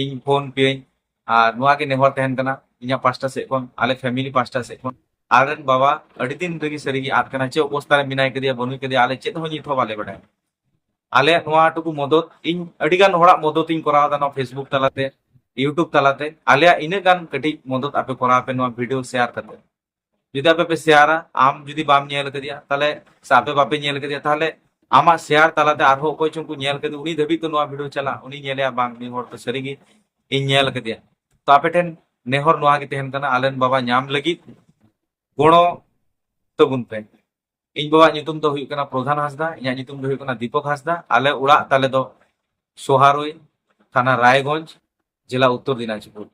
ᱤᱧ ᱯᱷᱳᱱ ᱯᱮᱭᱟᱹᱧ᱾ ᱟᱨ ᱱᱚᱣᱟ ᱜᱮ ᱱᱮᱦᱚᱨ ᱛᱟᱦᱮᱱ ᱠᱟᱱᱟ ᱤᱧᱟᱹᱜ ᱯᱟᱥᱴᱟ ᱥᱮᱫ ᱠᱷᱚᱱ, ᱟᱞᱮ ᱯᱷᱮᱢᱤᱞᱤ ᱯᱟᱥᱴᱟ ᱥᱮᱫ ᱠᱷᱚᱱ, ᱟᱞᱮᱨᱮᱱ ᱵᱟᱵᱟ ᱟᱹᱰᱤ ᱫᱤᱱ ᱨᱮᱜᱮ ᱥᱟᱹᱨᱤᱜᱮ ᱟᱫ ᱠᱟᱱᱟ᱾ ᱪᱮᱫ ᱚᱵᱚᱥᱛᱟ ᱨᱮ ᱢᱮᱱᱟᱭ ᱠᱟᱫᱮᱭᱟ ᱵᱟᱹᱱᱩᱭ ᱠᱟᱫᱮᱭᱟ ᱟᱞᱮ ᱪᱮᱫ ᱦᱚᱸ ᱱᱤᱛ ᱦᱚᱸ ᱵᱟᱞᱮ ᱵᱟᱰᱟᱭᱟ᱾ ᱟᱞᱮᱭᱟᱜ ᱱᱚᱣᱟ ᱴᱩᱠᱩ ᱢᱚᱫᱚᱛ, ᱤᱧ ᱟᱹᱰᱤ ᱜᱟᱱ ᱦᱚᱲᱟᱜ ᱢᱚᱫᱚᱛ ᱤᱧ ᱠᱚᱨᱟᱣ ᱮᱫᱟ ᱱᱚᱣᱟ ᱯᱷᱮᱥᱵᱩᱠ ᱛᱟᱞᱟᱛᱮ, ᱤᱭᱩᱴᱩᱵᱽ ᱛᱟᱞᱟᱛᱮ᱾ ᱟᱞᱮᱭᱟᱜ ᱤᱱᱟᱹᱜ ᱜᱟᱱ ᱠᱟᱹᱴᱤᱡ ᱢᱚᱫᱚᱛ ᱟᱯᱮ ᱠᱚᱨᱟᱣ ᱯᱮ ᱱᱚᱣᱟ ᱵᱷᱤᱰᱤᱭᱳ ᱥᱮᱭᱟᱨ ᱠᱟᱛᱮ᱾ ᱡᱩᱫᱤ ᱟᱯᱮ ᱯᱮ ᱥᱮᱭᱟᱨᱟ, ᱟᱢ ᱡᱩᱫᱤ ᱵᱟᱢ ᱧᱮᱞ ᱠᱟᱫᱮᱭᱟ ᱛᱟᱦᱞᱮ, ᱥᱮ ᱟᱯᱮ ᱵᱟᱯᱮ ᱧᱮᱞ ᱠᱟᱫᱮᱭᱟ ᱛᱟᱦᱞᱮ, ᱟᱢᱟᱜ ᱥᱮᱭᱟᱨ ᱛᱟᱞᱟᱛᱮ ᱟᱨᱦᱚᱸ ᱚᱠᱚᱭ ᱪᱚᱝ ᱠᱚ ᱧᱮᱞ ᱠᱟᱫᱮ, ᱩᱱᱤ ᱫᱷᱟᱹᱵᱤᱡ ᱛᱚ ᱱᱚᱣᱟ ᱵᱷᱤᱰᱤᱭᱳ ᱪᱟᱞᱟᱜ, ᱩᱱᱤ ᱧᱮᱞᱮᱭᱟ, "ᱵᱟᱝ, ᱱᱩᱭ ᱦᱚᱲ ᱛᱚ ᱥᱟᱹᱨᱤᱜᱮ ᱤᱧ ᱧᱮᱞ ᱠᱟᱫᱮᱭᱟ᱾" ᱛᱚ ᱟᱯᱮ ᱴᱷᱮᱱ ᱱᱮᱦᱚᱨ ᱱᱚᱣᱟ ᱜᱮ ᱛᱟᱦᱮᱱ ᱠᱟᱱᱟ, ᱟᱞᱮᱱ ᱵᱟᱵᱟ ᱧᱟᱢ ᱞᱟᱹᱜᱤᱫ ᱜᱚᱲᱚ ᱛᱟᱵᱚᱱ ᱯᱮ᱾ ᱤᱧ ᱵᱟᱵᱟᱣᱟᱜ ᱧᱩᱛᱩᱢ ᱫᱚ ᱦᱩᱭᱩᱜ ᱠᱟᱱᱟ ᱯᱨᱚᱫᱷᱟᱱ ᱦᱟᱸᱥᱫᱟ, ᱤᱧᱟᱹᱜ ᱧᱩᱛᱩᱢ ᱫᱚ ᱦᱩᱭᱩᱜ ᱠᱟᱱᱟ ᱫᱤᱯᱚᱠ ᱦᱟᱸᱥᱫᱟ᱾ ᱟᱞᱮ ᱚᱲᱟᱜ ᱛᱟᱞᱮ ᱫᱚ ᱥᱳᱦᱟᱨᱳᱭ, ᱛᱷᱟᱱᱟ ᱨᱟᱭᱜᱚᱸᱡᱽ, ᱡᱮᱞᱟ ᱩᱛᱛᱚᱨ ᱫᱤᱱᱟᱡᱽᱯᱩᱨ᱾